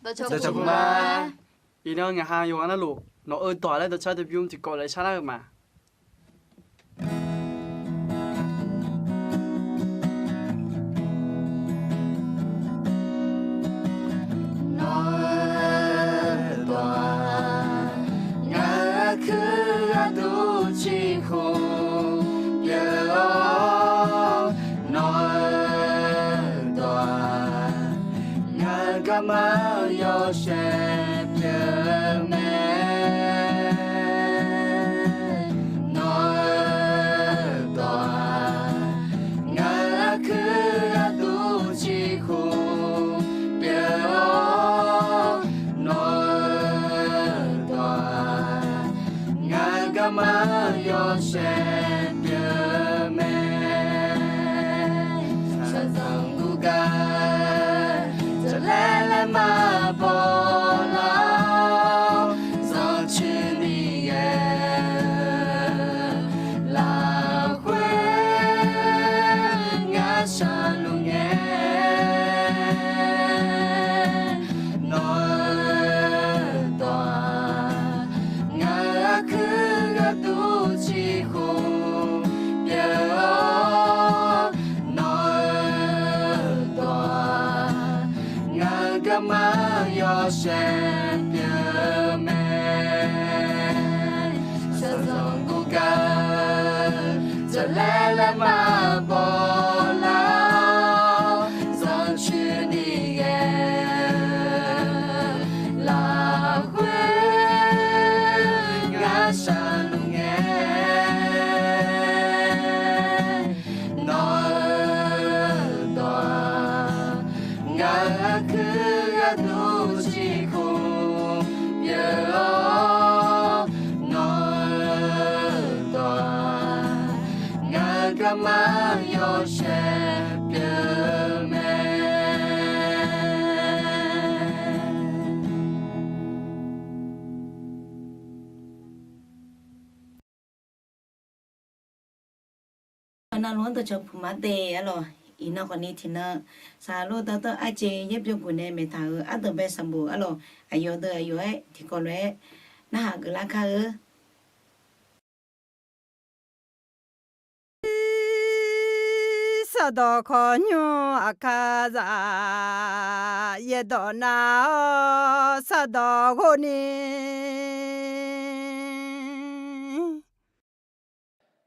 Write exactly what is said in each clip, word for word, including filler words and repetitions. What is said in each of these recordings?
Dawqcawq puq ma. Iqnan ngaq ha yawqghaq navluf nawq-eu dawq laer dawqcar teu bymr tiqkawv laer sharlar-eu ma. Nawq-eu dawq-aq, ngaq-euq aqkuir gharduq ciqkhmq pyeuf-awr, nawq-eu dawq-aq, ngaq-euq garma yawshaef pyeuf mae. Nawq-eu dawq-aq, ngaq-euq aqkuir gharduq ciqkhmq pyeuf-awr, nawq-eu dawq-aq, ngaq-euq garma yawshaef pyeuf mae. Shaqzanq guvgar jaqlaer laer maqbaw lar-awr, zanrcoeni ghae-eu lafkhoer ngar shaqluf ngae. Nawq-eu dawq-aq, ngaq-euq aqkuir gharduq ciqkhmq pyeuf-awr, nawq-eu dawq-aq, ngaq-euq garma yawshaef pyeuf mae. Shaqzanq guvgar jaqlaer laer maqbaw lar-awr, zanrcoeni ghae-eu lafkhoer ngar shaqluf ngae. Nawq-eu dawq-aq, ngaq-euq aqkuir gharduq ciqkhmq pyeuf-awr, nawq-eu dawq-aq, ngaq-euq garma yawshaef pyeuf mae. Navluf-anr dawqcawq puq ma taef arlawq. Iqnan khawfni tiqnan, saqlor dawrdanr arjeq yaerbyov guf nae maeqtaq-euq ardanqbae sanqbof arlawq, aqyawf deuq aqyawf-aer tiqkawv lof-aer narhaq geuflar kar-eu. Sardawq khawqnymr aqkar zaq, yaerdawq nar-awr sardawq ghov ni.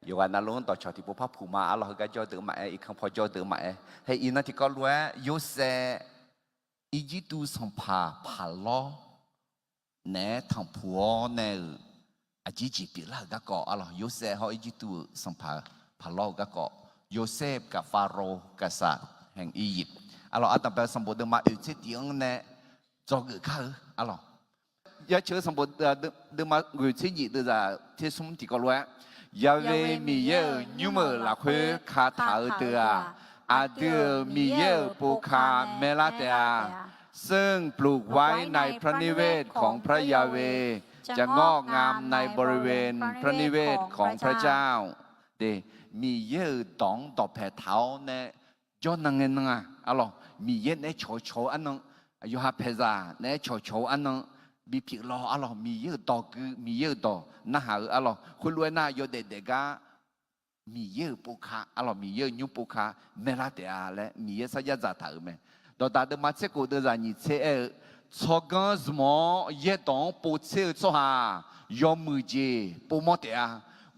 Yawqghaq navluf-anr dawqcawq tiqpov par puq ma arlawq. Heugar jawr deuq maqaer, irkanr paw jawr deuq maqaer, hae iqnan tiqkawv lof-aer Yorsaev Irjirtuv sanqpaq Paqlawr naeq-aer tanqpuq-awr nae-euq aqjeq jeq pyeuflar-euq garkawv arlawq. Yorsaev hawr Irjirtuv-euq sanqpaq Paqlawr-euq garkawv, Josephกับฟาโรห์ กษัตริย์แห่งอียิปต์ arlawq. Ardanqbae sanqbof deuvma oeq tser tiq-anr nae dzawgeuf kar-eu arlawq. Yaceuq-eu sanqbof deuvma ghoeq tser nyiq deuvzaq tser smr tiqkawv lof-aer, Ya'we Miqyaer-euq nymr-euq lafkhoer kataq-eu deuq-aq, aqdui-euq Miqyaer-euq povka maerlar taef-a. ซึ่งปลูกไว้ในพระนิเวศของพระยาเวห์ จะงอกงามในบริเวณพระนิเวศของพระเจ้า Miqyaer-euq dawq-anr dawqpae taq-awr nae jawrnan ngae nan-aq arlawq, Miqyaer naeq-aer cawqcawq-eu arnan, yawqha paeqzaq naeq-aer cawqcawq-eu arnan bipyeuf law arlawq. Miqyaer-euq dawq gui, Miqyaer-euq dawq narhaq-eu arlawq. Khoerlof-aer nar yawdaef daef gar Miqyaer-euq povka arlawq, Miqyaer-euq nymr povka maerlar taef-a laer Miqyaer sarjax dzaqtaq-euq mae. Dawqdaq deuvma tser khof deuvzaq nyiq tser aer-eu, tsawrganr zmq-awr yaerdawq-anr povtser-eu tsawrhaq-aq, yawmuiq jeq povmawr taef-a.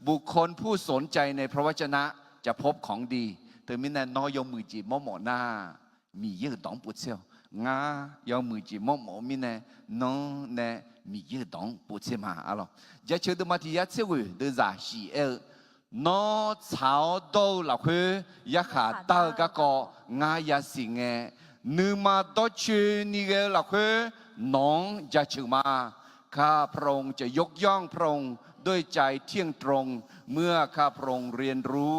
บุคคลผู้สนใจในพระวจนะจะพบของดี Teumirnae nawr yawmuiq jeq mawrmawf nar, Miqyaer-euq dawq-anr povtser-awq. Ngar yawmuiq jeq mawrmawf-eu mirnae, nanr nae Miqyaer-euq dawq-anr povtser ma arlawq. Jaceuq deuvma tiq yar tser ghoeq deuvzaq shif aer-eu, Nawr tsaq-awr dawr-eu lafkhoer yarkhaq dar-eu garkawv ngar yasiq ngae, nuima dawrcoeni ghae-eu lafkhoer nawq-anr jaceuq ma. ข้าพระองค์จะยกย่องพระองค์ด้วยใจเที่ยงตรง เมื่อข้าพระองค์เรียนรู้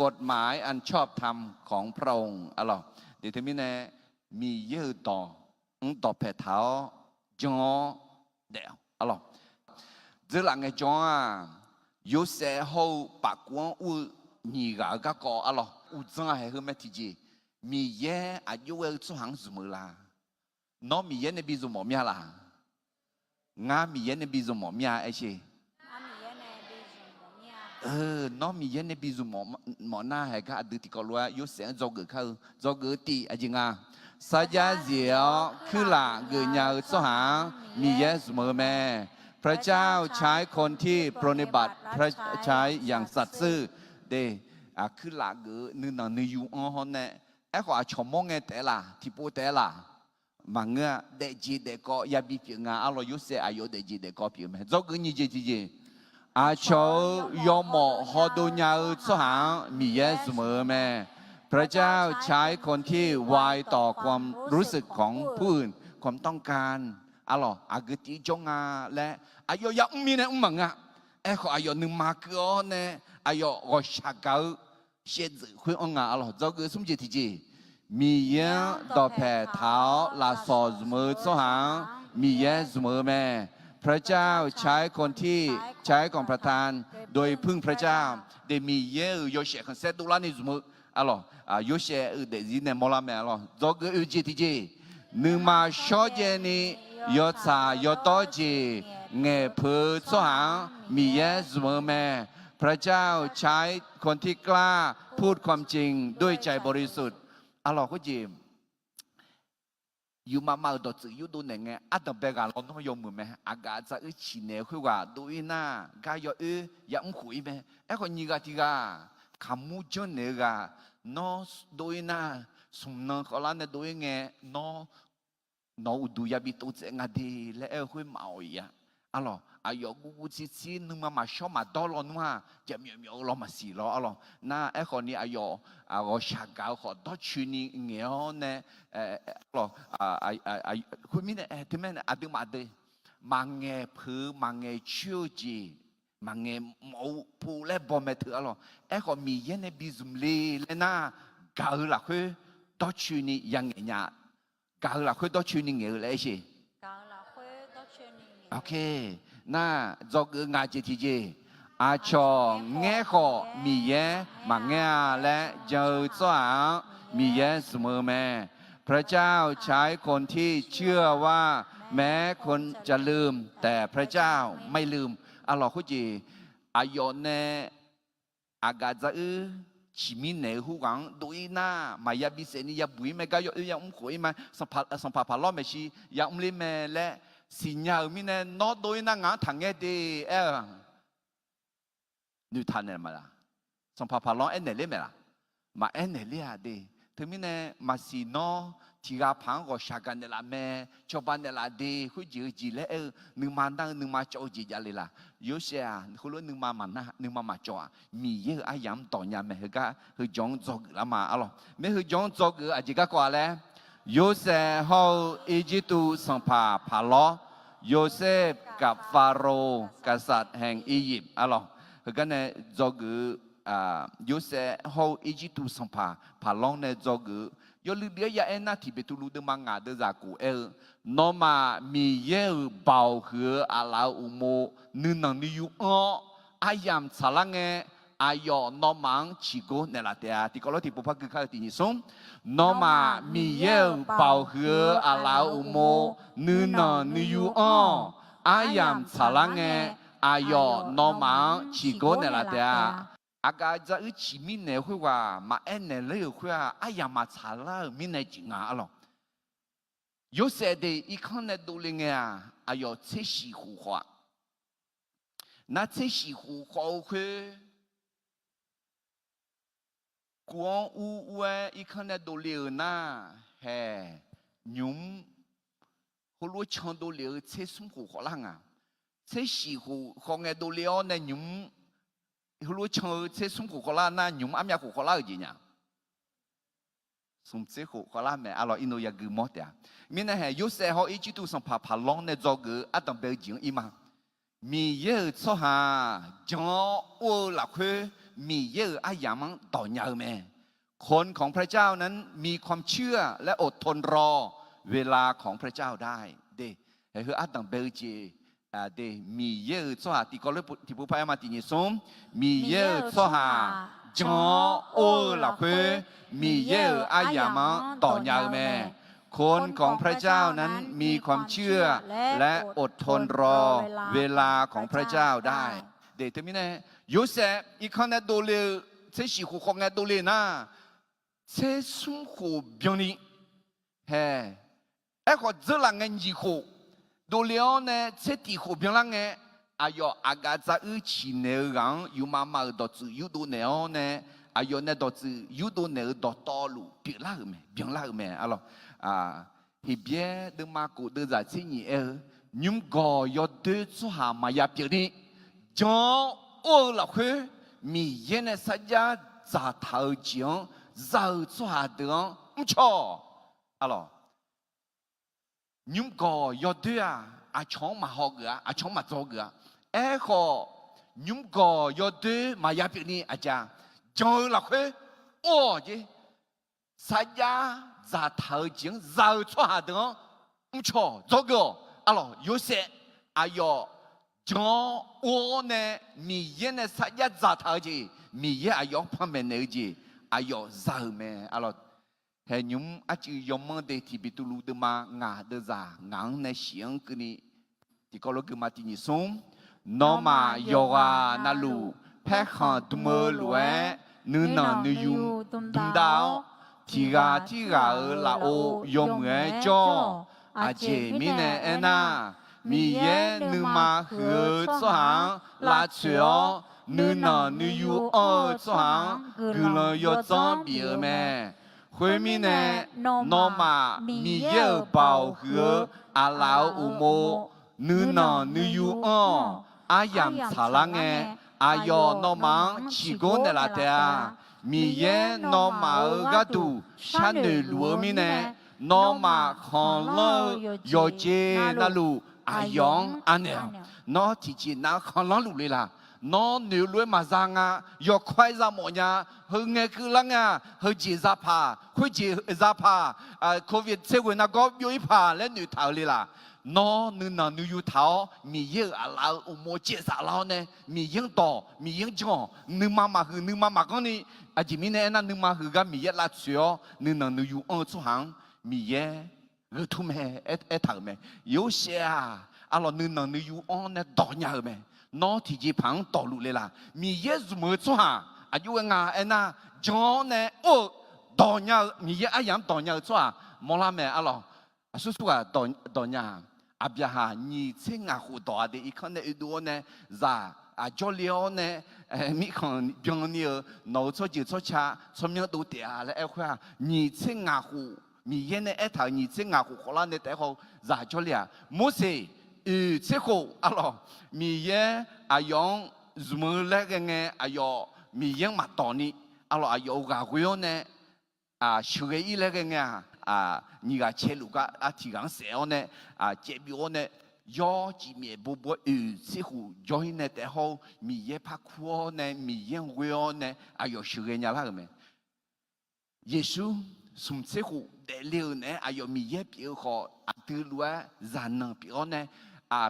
กฎหมายอันชอบธรรมของพระองค์ arlawq. Deuq teumirnae Miqyaer-euq dawq-anr dawqpae taq-awr jan-awr daef-awq arlawq. Dzeurlaf ngaejawr-anr aq, Yorsaev hawr-eu pafkov-anr ur-eu nyiq ghaq-eu garkawv arlawq, uqdzan-aq haeq heu mae tiqjeq, Miqyaer aqjox ghae-eu tsawrhaq-anr zmq-eu la? Nawr Miqyaer nae bi zmq mawf mir-a laq? Ngar Miqyaer nae bi zmq mawf mir-a aer sher. Nawr Miqyaer nae bi zmq mawf nar, haeq gar aqdui tiqkawv lof-aer Yorsaev-anr dzawgeuf kar-eu. Dzawgeuf-eu tiq aqjeq nga, sarjax zif-awr kuirlaf geufnya-eu tsawrhaq-anr Miqyaer zmq-eu mae. พระเจ้าใช้คนที่ปรนนิบัติพระใช้อย่างสัตย์ซื่อ de, kuirlaf geuf-eu nuinanq nuiyu anr hawr nae, aerkhawf aqcawq mawr ngae taef-aer laq, tiqpov taef-aer laq? Maqngeur-a. Daefjeq daefkawv yabi pyeuf nga. Arlawq, Yorsaev aqyawf-eu daefjeq daefkawv pyeuf mae. Dzawgeuf nyiq jeq tiqjeq, aqcawq-euq yawmawf hawdov nya-eu tsawrhaq-anr Miqyaer zmq-eu mae. พระเจ้าใช้คนที่ไวต่อความรู้สึกของผู้อื่น ความต้องการ Arlawq, aqgeu tiq jawr nga laer aqyawf yamr mirnae mr maqngeur-a. Aerkhawf aqyawf nuima keuv-awr nae aqyawf ghawqshaq gaq-eu shaevdzeuf khoer anr nga. Arlawq, dzawgeuf smr jeq tiqjeq, Miqyaer-anr dawqpae taq-awr lafsawq zmq-eu tsawrhaq-anr Miqyaer zmq-eu mae. พระเจ้าใช้คนที่ใช้ของประทานโดยพึ่งพระเจ้า de, Miqyaer-euq yawshaef khanqsaer dovlarni zmq-eu. Arlawq, Yorsaev-euq daefzir nae mawrlar mae. Arlawq, dzawgeuf oe jeq tiqjeq, nuima shawrjaev ni yawtsaq yawdawr jeq ngaeqpeuq-eu tsawrhaq-anr Miqyaer zmq-eu mae. พระเจ้าใช้คนที่กล้าพูดความจริงด้วยใจบริสุทธิ์ Arlawq, khoerjeq yufmav mav-euq dawqtsuif yurdov naeq ngae, ardanq bae ghaq lawnmr yawmuiq mae. Aqgaf dzaq uir ciqnaeq-eu khoerghaq dov-ir nar, gar yawoer yamr khof-ir mae. Aerkhawf nyiq ghaq tiq ghaq kaqmur janrnaeq-eu ghaq, nawr dov-ir nar, smq nan khawvlar nae dov-ir ngae, nawr nawq-eu uqduq yabi tov tsaev nga de laer aer-eu khoer maqawq-ir-a. Arlawq, aqyawf guvguv tsirtsir nuima maqshawr maqdawr lawnmr-aq, jaqmyawf myawf-eu law maqsiq law. Arlawq, nar aerkhawf ni aqyawf ghawqshaq gaq-eu khawf dawrcoeni ngaeq-awr nae, arlawq, khoermirnae teumirnae aqduimaf de, maqngaeq peuq-eu maqngaeq coer-eu jeq, maqngaeq mawf-eu pov laer baw mae teu. Arlawq, aerkhawf Miqyaer nae bi zmq le laer nar, gaq-eu lafkhoer dawrcoeni yangaeq nya. Gaq-eu lafkhoer dawrcoeni ngaeq-eu laer aer sher. Nar, dzawgeuf ngaq jeq tiqjeq, aqcawq ngaer khawf Miqyaer maqngaer-a laer jan-eu tsawrhaq-anr Miqyaer zmq-eu mae. พระเจ้าใช้คนที่เชื่อว่าแม้คนจะลืม แต่พระเจ้าไม่ลืม Arlawq, khoerjeq aqyawf nae aqgaf dzaq uir ciqmir naeq-eu khoerghaq-anr dov-ir nar, maqya bisaef ni yabuq-ir mae. Gar yawoer yamr khof-ir mae. Sanqpaq paqlawr maeqshi yamr ler mae laer siqnya-euq mirnae, nawr dov-ir nar ngaq-anr taqngaer de aer-eu noeqtaq naeq ma laq? Sanqpaq paqlawr-anr aernaeq ler mae laq? Maqaer naeq ler-aq de. Teumirnae maqsiq nawr tiq ghaq paq-anr ghawqshaq gaq naeqlaf mae, cawba naeqlaf de, khoerjeq-eu jeq laer aer-eu nuima nar-eu nuima cawv-eu jeq javle laq? Yorsaev-aq heulof nuima maqnar, nuima maqcawv-aq, Miqyaer-euq aryamq-anr dawq nya mae. Heugar heujawr-anr dzawgeuf lar ma. Arlawq, maer heujawr-anr dzawgeuf-eu aqjeq garkawv-a laer, Yorsaev hawr-eu Irjirtuv sanqpaq paqlawr, โยเซฟกับฟาโรห์ กษัตริย์แห่งอียิปต์ Arlawq, heugar nae dzawgeuf-eu, Yorsaev hawr-eu Irjirtuv sanqpaq paqlawr nae dzawgeuf-eu, yawluiv dui-aer ya aer nar, tiq Beqtuvluv deuvma ngaq deuvzaq kof aer-eu, nawmaf Miqyaer-euq baoq huiq-eu aqlaf-euq uqmov nuinanq nuiyu anr-awr, aryamq tsaqlar ngae, aqyawf nawmaf-anr ciqgor naeqlaf taef-a. Tiqkawv lof tiqpov par gui kar-eu tiq nyiq smr. Nawmaf Miqyaer-euq baoq huiq-eu aqlaf-euq uqmov nuinanq nuiyu anr-awq. Aryamq tsaqlar ngae, aqyawf nawmaf-anr ciqgor naeqlaf taef-a. Aqgaf dzaq uir ciqmir naeq-eu khoerghaq maqaer naeq ler-euq khoer-aq, aryamq maqtsaqlar-euq mirnae jeq nga. Arlawq, Yorsaev de irkanr nae dovle ngae-aq, aqyawf tser shiq khof khawf-a. Nar tser shiq khof khawf-eu khoer, kuv-anr ur ur-aer irkanr nae dovle-euq nar, haeq, nymq mr heulof can dovle-eu tser smr khof khawf lar nga. Tser shiq khof khawf ngae dovle-awr nae nymq mr heulof can-eu tser smr khof khawf lar nar, nymq mr armyav khof khawf lar-euq jeq nya? Smq tser khof khawf lar mae. Arlawq, irnov yagui mawr taef-a. Mirnae haeq, Yorsaev hawr Irjirtuv sanqpaq paqlawr nae dzawgeuf-eu ardanq bae-eu jeq-anr ir ma. Miqyaer-euq tsawrhaq jan-awr or-eu lafkhoer, Miqyaer-euq aryamq-anr dawq nya-eu mae. คนของพระเจ้านั้นมีความเชื่อและอดทนรอเวลาของพระเจ้าได้ de. Haeq, heu ardanq bae-eu jeq de, Miqyaer-euq tsawrhaq tiqkawv lof tiqpov par aer ma. Tiq nyiq smr, Miqyaer-euq tsawrhaq jan-awr or-eu lafkhoer, Miqyaer-euq aryamq-anr dawq nya-eu mae. คนของพระเจ้านั้นมีความเชื่อและอดทนรอเวลาของพระเจ้าได้ Teumirnae, Yorsaev irkanr nae dovle-eu tser shif khof khawf ngae dovle nar, tser smr khof byanni hae. Aerkhawf dzeurlaf ngae nyiq khof dovle-awr nae tser tiq khof byanlar ngae, aqyawf aqgaf dzaruir ciqnaeq-eu ghaq-anr yufmav mav-euq dawqtsuif yurdov naeq-awr nae, aqyawf nae dawqtsuif yurdov naeq-eu dawqtawvluf pyeuflar-euq mae, byanlar-euq mae. Arlawq, Heqbyaer deuvma kof deuvzaq tser nyiq aer-eu, nymr gawq yawdoer tsawrhaq maqya pyeuf ni, jan-awr or-eu lafkhoer Miqyaer nae sarjax dzaqtaq-eu jeq-anr za-eu tsawrhaq deuq-anr mrcaw-awq. Arlawq, nymr gawq yawdoer-aq, aqcawq-anr maqhaw geuf-a, aqcawq-anr maqdzaw geuf-a. Aerkhawf, nymr gawq yawdoer maqya pyeuf ni aqjeq-a, jan-eu lafkhoer or-awq jer. Sarjax dzaqtaq-eu jeq-anr za-eu tsawrhaq deuq-anr mrcaw-awq, dzawgeuf-awq. Arlawq, Yorsaev aqyawf jan-awr or-awr nae Miqyaer nae sarjax dzaqtaq-eu jeq, Miqyaer aqyawf-anr panmaeq naeq-eu jeq aqyawf za-euq mae. Arlawq, haeqnymr arcuiv yawmanr de tiqbiqtuvluv deuvma ngaq deuvzaq ngaq-anr nae shif-anr keuvni tiqkawv lof guima tiq nyiq smr. Nawmaf yawqghaq navluf paerkhanq dm-eu lof-aer nuinanq nuiyu dm dav-awr, tiq ghaq tirghaq-euq lafov yawmuiq-aer jawr-awq. Aqjeq mirnae aernar, Miqyaer nuima huiq-eu tsawrhaq-anr lavtsoeq-awr, nuinanq nuiyu anr-eu tsawrhaq-anr guiqlanq yawdzanr bif-eu mae. Khoermirnae, nawmaf Miqyaer-euq baoq huiq-eu aqlaf-euq uqmov, nuinanq nuiyu anr-awq. Aryamq tsaqlar ngae, aqyawf nawmaf-anr ciqgor naeqlaf taef-a. Miqyaer nawmaf-euq gharduq sharnoeq luf-eu mirnae, nawmaf khanqlanr-eu yawqjeq navluf aqyawf-anr anaeq-awq. Nawr tiqjeq nav-anr khanqlanr luf le laq? Nawr noeq lof-aer maqza nga, yawkawr-aer za mawf nya, heu ngae keuvlar ngae-aq, heujeq za paq, khoerjeq za paq, covid tser ghoe nargawr byov-ir paq laer noeqtaq-eu le laq? Nawr nuinanq nuiyu taq-awr Miqyaer-euq aqlaf-euq uqmov caevzaf lar-awr nae Miqyaer-anr dawq, Miqyaer-anr jan-awq. Nuima maqhuiq, nuima maqganr ni. Aqjeq mirnae aernar, nuima huiq gar Miqyaer lavtsoeq-awr nuinanq nuiyu anr-eu tsawrhaq-anr Miqyaer gheu tur mae, aertaq-euq mae. Yorsaev-aq, arlawq, nuinanq nuiyu anr nae dawq nya-euq mae. Nawr tiqjeqpaq-anr dawqluf le laq? Miqyaer zmq-eu tsawrhaq aqjox ghae nga aernar, jan-awr nae or-eu dawq nya-eu, Miqyaer aryamq-anr dawq nya-eu tsawrhaq mawrlar mae. Arlawq, aqsur surghaq dawq nya-aq, Aqbyaqhaq nyiq tser ngaq khof dawq-a de irkanr nae oedov-awr nae, zaq aqjawr le-awr nae, mirkhanq byanni-euq nawq-euq tsawrjeuq tsawrca tsawrmyanr dov taef-a laer aer khoer-aq, nyiq tser ngaq khof, Miqyaer nae aertaq-euq nyiq tser ngaq khof khawflar nae taef-aer khawf zaq jawrle-aq, Morseq oeq tser khof, arlawq, Miqyaer aqyawf-anr zmq-eu laer ghae ngae, aqyawf Miqyaer-anr maqdawq ni, arlawq, aqyawf-euq ghaq ghoe-awr nae sheuqghae-ir laer ghae ngae-aq, nyiq ghaq caeluf gar tiq ghaq-anr saef-awr nae, caevbyov-awr nae, yawr cifmyaef bobawr oeq tser khof jawr-ir nae taef-aer hawr-eu Miqyaer par kur-awr nae, Miqyaer-anr ghoe-awr nae aqyawf sheuqghae nyalar-euq mae. Yeqsur smq tser khof daefle-euq naeq-aer aqyawf Miqyaer pyeuf-eu khawf, aqdui lof-aer zaqnanq pyeuf-awr nae,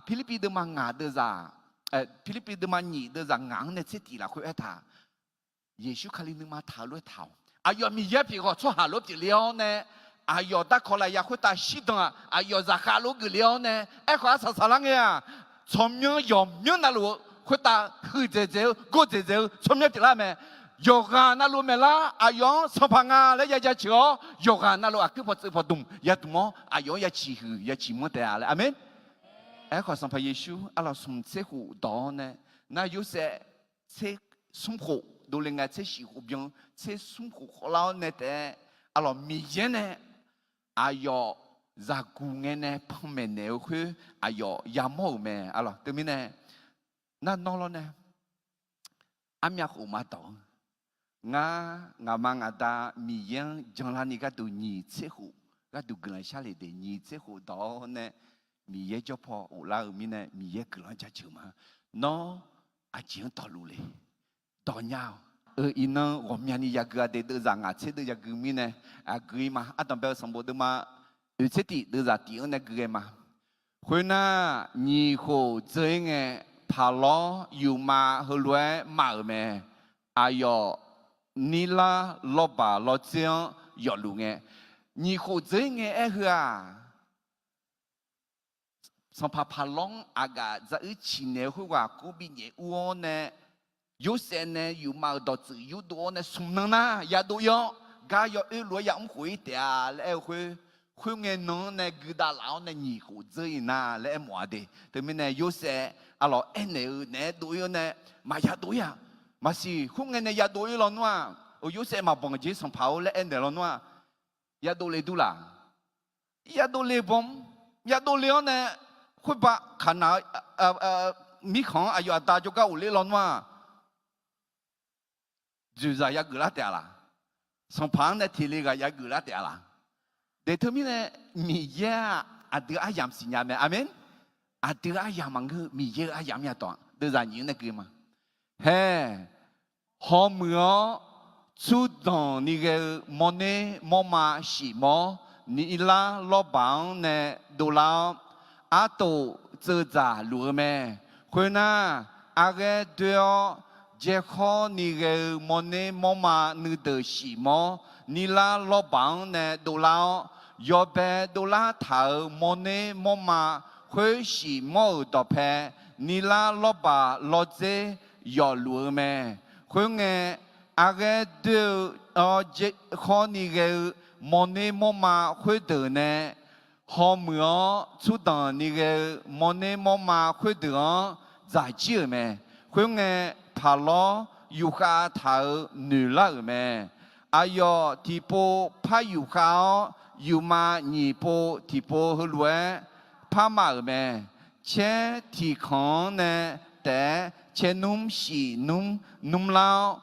Pirlirpiv deuvma ngaq deuvzaq, Pirlirpiv deuvma nyiq deuvzaq ngaq-anr nae tser tiq lafkhoer aertaq, Yeqsur Kali nuima taq-eu lof-aer taq-awq. Aqyawf Miqyaer pyeuf khawf tsawrhaq lof pyeufle-awr nae, aqyawf darkawq lafyaq khoertav shirdan-aq, aqyawf zaqkhav lof geufle-awr nae, aerkhawf arsaq saqlar ngae-aq, tsawrmyanr yawqmyanr navluf-eu khoertav huiqdzaeq dzaeq-eu gordzaeq dzaeq-eu tsawrmyanr pyeuflar mae. Yawqghaq navluf maeqlar aqyawf-anr sanqpaq nga laer ya jaceuq-awr, yawqghaq navluf aqkuir pawqtsuif pawqdmq yadmq-awr aqyawf-anr ya ciqhuiq ya ciqmanr taef-a laer. Aqmeq. Aerkhawf Sanqpaq Yeqsur arlawq smq tser khof dawq-awr nae, nar Yorsaev tser smr khof dovle ngae tser shif khof byan, tser smr khof khawflar-awr nae taef-aer, arlawq Miqyaer nae aqyawf zaqguq ngae nae panmaeq naeq-eu khoer aqyawf yamawr-euq mae. Arlawq teumirnae, nar nawr lawr nae armyav khof ma dawq-eu, ngar ngaqma ngaqda Miqyaer-anr janlarni gharduq nyiq tser khof gharduq guiqlanq sharle de nyiq tser khof dawq-awr nae, Miqyaer jawr paw ghoflar-eu mirnae Miqyaer guiqlanq jaceuq ma. Nawr aqjeq-anr dawqluf le? Dawq nya-awq. Eu, iqnan ghawqmyani yagui-a de, deuvzaq ngaq tser deuv yagui mirnae aqgui-ir ma. Ardanqbae-eu sanqbof deuvma oeq tser tiq deuvzaq tiq-anr nae gui ghae ma. Khoernar, nyiq khof dzeur-ir ngae, paqlawr yufmav heulof-aer mav-euq mae. Aqyawf nirlar lawrbaq lawrdzer-anr yawfluf ngae, Nyiq khof dzeur ngae aer heu-aq, sanqpaq Paqlawr-anr aqgaf dzaruir ciqnaeq-eu khoerghaq kur binyaef ur-awr nae, Yorsaev nae yufmav-euq dawqtsuif yurdov-awr nae smq nan nar yadov ir-awr, gar yawoer lof-aer yamr khof ir taef-a laer aer-eu khoer, khoerngae nan-anr nae guidav laf-awr nae nyiq khof dzeur-ir nar laer aermawf-a de. Teumirnae Yorsaev arlawq aernaeq-eu naeq-aer dov ir-awr nae maqya dov ir-aq. Maqsiq, khoerngae nae yadov ir lawnmr-aq, Yorsaev maqbanq jeq sanqpaq-or laer aernaeq lawnmr-aq, yadov le dur laq. Yadov le bawm, yadov le-awr nae, khoerba Kaqnaq-eu mirkhanq-anr aqyawf aqda jawrgar ghofler lawnmr-aq, dzoeqzaq yageuf lar taef-a laq? Sanqpaq-anr nae teq le ghaq yageuf lar taef-a laq? De teumirnae Miqyaer-aq aqdui aryamq siqnya mae. Aqmeq. Aqdui aryamq maqngeur, Miqyaer-euq aryamq yadawq-a deuvzaq nyiq-anr nae gui ma. Hae, hawmuiq-awr tsur danqni ghae-eu mawrner mawrma shif mawr nirlar lawrbaq-anr nae dovlar-awr, artof tseuv dzaq luf-eu mae. Khoernar, arghaer doer-awr jaerkhawr ni ghae-eu mawrner mawrma nuideuq shif mawr nirlar lawrbaq-anr nae dovlar-awr, yawbae dovlar taq-euq mawrner mawrma khoer shif mawr-euq dawqpae nirlar lawrbaq lawrdzer yawf luf-eu mae. Khoerngae, arghaer doer-eu-awr jaerkhawr ni ghae-eu mawrner mawrma khoerdeuq nae hawmuiq-awr tsur danqni ghae-eu mawrner mawrma khoerdeuq-anr dzaq jir-euq mae. Khoerngae, Paqlawr yufkhav taq-euq noeq lar-euq mae. Aqyawf tiqpov par yufkhav-awr, yufma nyiq pov tiqpov heulof-aer parma-euq mae. Caer tiq kanq-anr nae taef-aer caernmr shif nmr nmr lar-awr,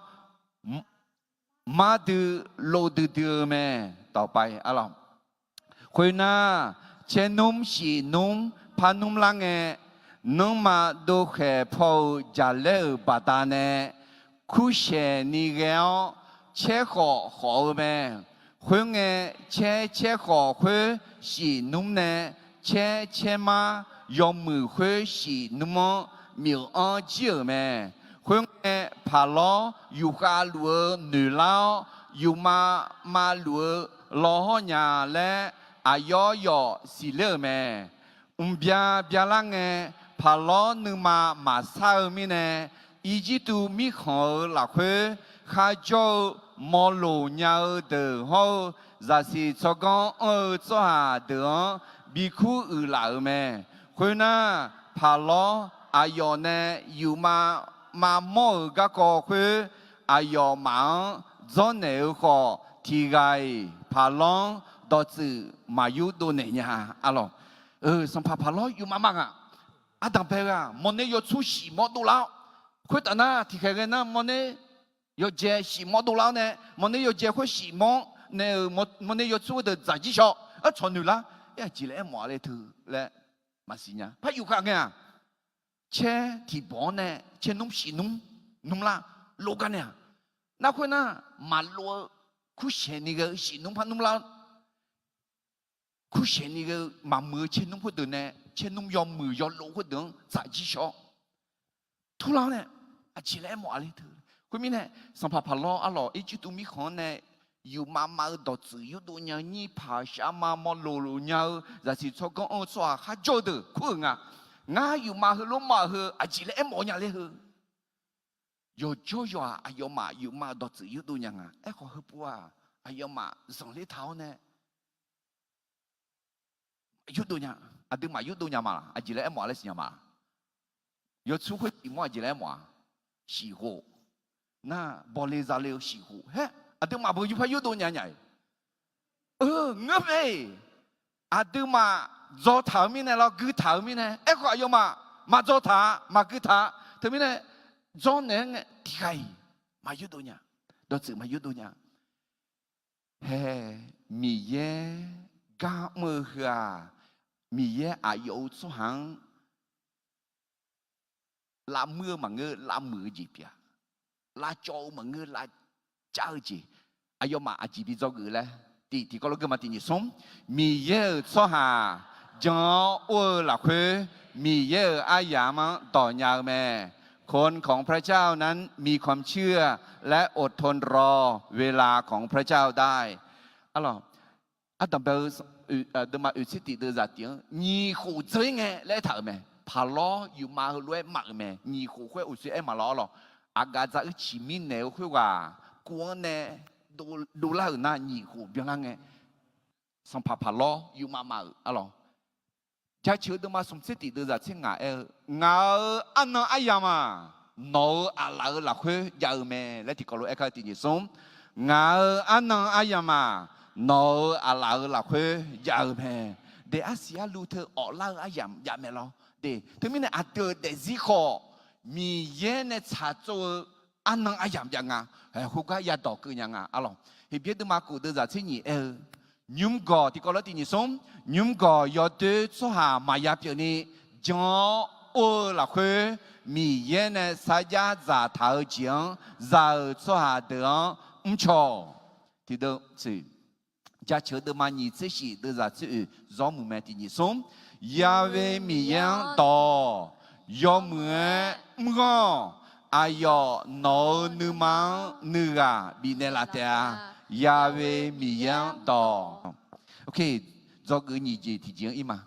mardui lov duidui-eu mae. Dawqpae arlawq. Khoernar, caernmr shif nmr par nmr lar ngae, nanrma dovkhaeq paw-eu jaqlaer-euq baqdanae kursaeq ni ghae-awr caer khawf khawf-eu mae. Khoerngae, caer caer khawf khoer shif nmr nae caer caer mar yawmuiq khoer shif nmr-anr myeuq-anr jir-euq mae. Khoerngae, Paqlawr yufkhav luf-eu noeq lar-awr, yufma ma luf-eu lawhawr nya laer aqyawf yawf siqler-euq mae. Mqbya byalar ngae, Paqlawr nuima maqsar-eu mirnae, Irjirtuv mirkhanq-euq lafkhoer kharjawr-eu mawloq nya-eu deuq hawr-eu, zaqsiq tsawrganr anr-eu tsawrhaq deuq-anr bikur uiqlaf-euq mae. Khoernar, Paqlawr aqyawf nae yufma mavmawr-euq garkawv khoer, aqyawfmaf-anr dzawrnaeq-eu khawf, tiq ghaq-iq Paqlawr-anr dawqtsuif maq yurdov naeq nya. Arlawq, sanqpaq Paqlawr yufma ma ngaq. Ardanqbae-eu-aq, mawrner yawtsur shif mawr dovlar-awr, khoertaf nar tiqkhaeq ghae nar mawrner yawjae shif mawr dovlar-awr nae, mawrner yawjae khoer shif mawr nae-euq mawrner yawtsur deuq dzaq jir shaw. Aer, tsawq noeq lar. Aer, aqjeq laer aermawf-a le teu laer maqsiq nya. Par yufkhav ngae-aq, caer tiq bawq-anr nae caer nmr shif nmr nmr lar lov gar nae-aq, nar khoernar maqlov-eu kursaeq ni ghae-eu shif nmr par nmr lar kursaeq ni ghae-eu maqmuiq-eu caer nmr khoerdeuq nae, caer nmr yawmuiq yawlov khoerdeuq-anr dzaq jir shaw-awr, turlar-awr nae, aqjeq laer aermawf-a le teu. Khoermirnae, sanqpaq Paqlawr arlawq Irjirtuv mirkhanq-anr nae yufma ma-eu dawqtsuif yurdov nya-eu nyir paq sharma mawloq loq nya-eu zaqsiq tsawrganr anr-eu tsawrhaq kharjawr-eu deuq kur-euq nga. Ngar yufma heulof ma-euq heu aqjeq laer aermawf-eu nya le heu. Yawqjawr yawq-aq, aqyawfmaf yufma-eu dawqtsuif yurdov nya nga. Aerkhawf, heupov-aq, aqyawfmaf zanqler taq-awr nae yurdov nya. Aqduimaf yurdov nya ma laq? Aqjeq laer aermawf-a laer siqnya ma laq? Yawtsur khoer shif mawr aqjeq laer aermawf-a? Shif khof. Nar, bawle zale-eu shif khof. Haer, aqduimaf beu yur par yurdov nya nya-iq? Ngeur mae. Aqduimaf dzaw taq-euq mirnae lawr, gui taq-euq mirnae. Aerkhawf, aqyawfmaf maq dzaw taq-a, maq gui taq-a. Teumirnae, dzawrnaeq-aer ngae tiqghaq-iq maq yurdov nya. Dawqtsuif maq yurdov nya. Haer, Miqyaer gar mr-eu heu-aq, Miqyaer aqyawf-euq tsawrhaq-anr lavmuir-eu maqngeur, lavmuiq-eu jeq pyeuf-a. Lavcawv-eu maqngeur, lavcav-eu jeq. Aqyawfmaf aqjeq bi dzawgeuf laer, tiq tiqkawv lof gui ma tiq nyiq smr. Miqyaer-euq tsawrhaq jan-awr or-eu lafkhoer, Miqyaer-euq aryamq-anr dawq nya-eu mae. คนของพระเจ้านั้นมีความเชื่อ และอดทนรอเวลาของพระเจ้าได้ Arlawq, Ardanqbae-eu deuvma oeq tser tif deuvzaq tif-anr nyiq khof dzeur-ir ngae laer aertaq-euq mae. Paqlawr yufmav heulof-aer maf-euq mae. Nyiq khof khoer uqshoe aer maqlawr-awr lawq. Aqgaf dzaq-eu ciqmirnaeq-eu khoerghaq kuv-anr nae dovlar-euq nar nyiq khof byanlar ngae, sanqpaq paqlawr yufmav maf-euq arlawq. Jaceuq-eu deuvma smq tser tif deuvzaq tser ngaq aer-eu, Ngaq-euq arnan aryamq-aq, nawq-euq aqlaf-euq lafkhoer jav-eu mae laer tiqkawv lof-aer kar-eu tiq nyiq smr. Ngaq-euq arnan aryamq-aq, nawq-euq aqlaf-euq lafkhoer jav-eu mae. De, arsiq arlu teu awflar-eu aryamq jav mae lawr. De, teumirnae aqdui-euq daefzir khawf, Miqyaer nae tsaqtsov-eu arnan aryamq jav nga. Khoergar yadawq keuv nya nga arlawq. Heqbyaer deuvma kof deuvzaq tser nyiq aer-eu, nymrgawq tiqkawv lof-aer tiq nyiq smr, nymrgawq yawdoer tsawrhaq maqya pyeufni jan-awr or-eu lafkhoer, Miqyaer nae sarjax dzaqtaq-eu jeq-anr za-euq tsawrhaq deuq-anr mrcaw-awq. Tiqdeuv, jaceuq-eu deuvma nyiq tser shif deuvzaq tser oeq zawr muiq mae tiq nyiq smr. Ya'we Miqyaer-anr dawq-awq. Yawmuiq-aer mrghanr-awq. Aqyawf nawq-euq nuima-anr nuighaq bifnaeq laf taef-a. Ya'we Miqyaer-anr dawq-awq. Dzawgeuf nyiq jeq tiqjeq-anr ir ma.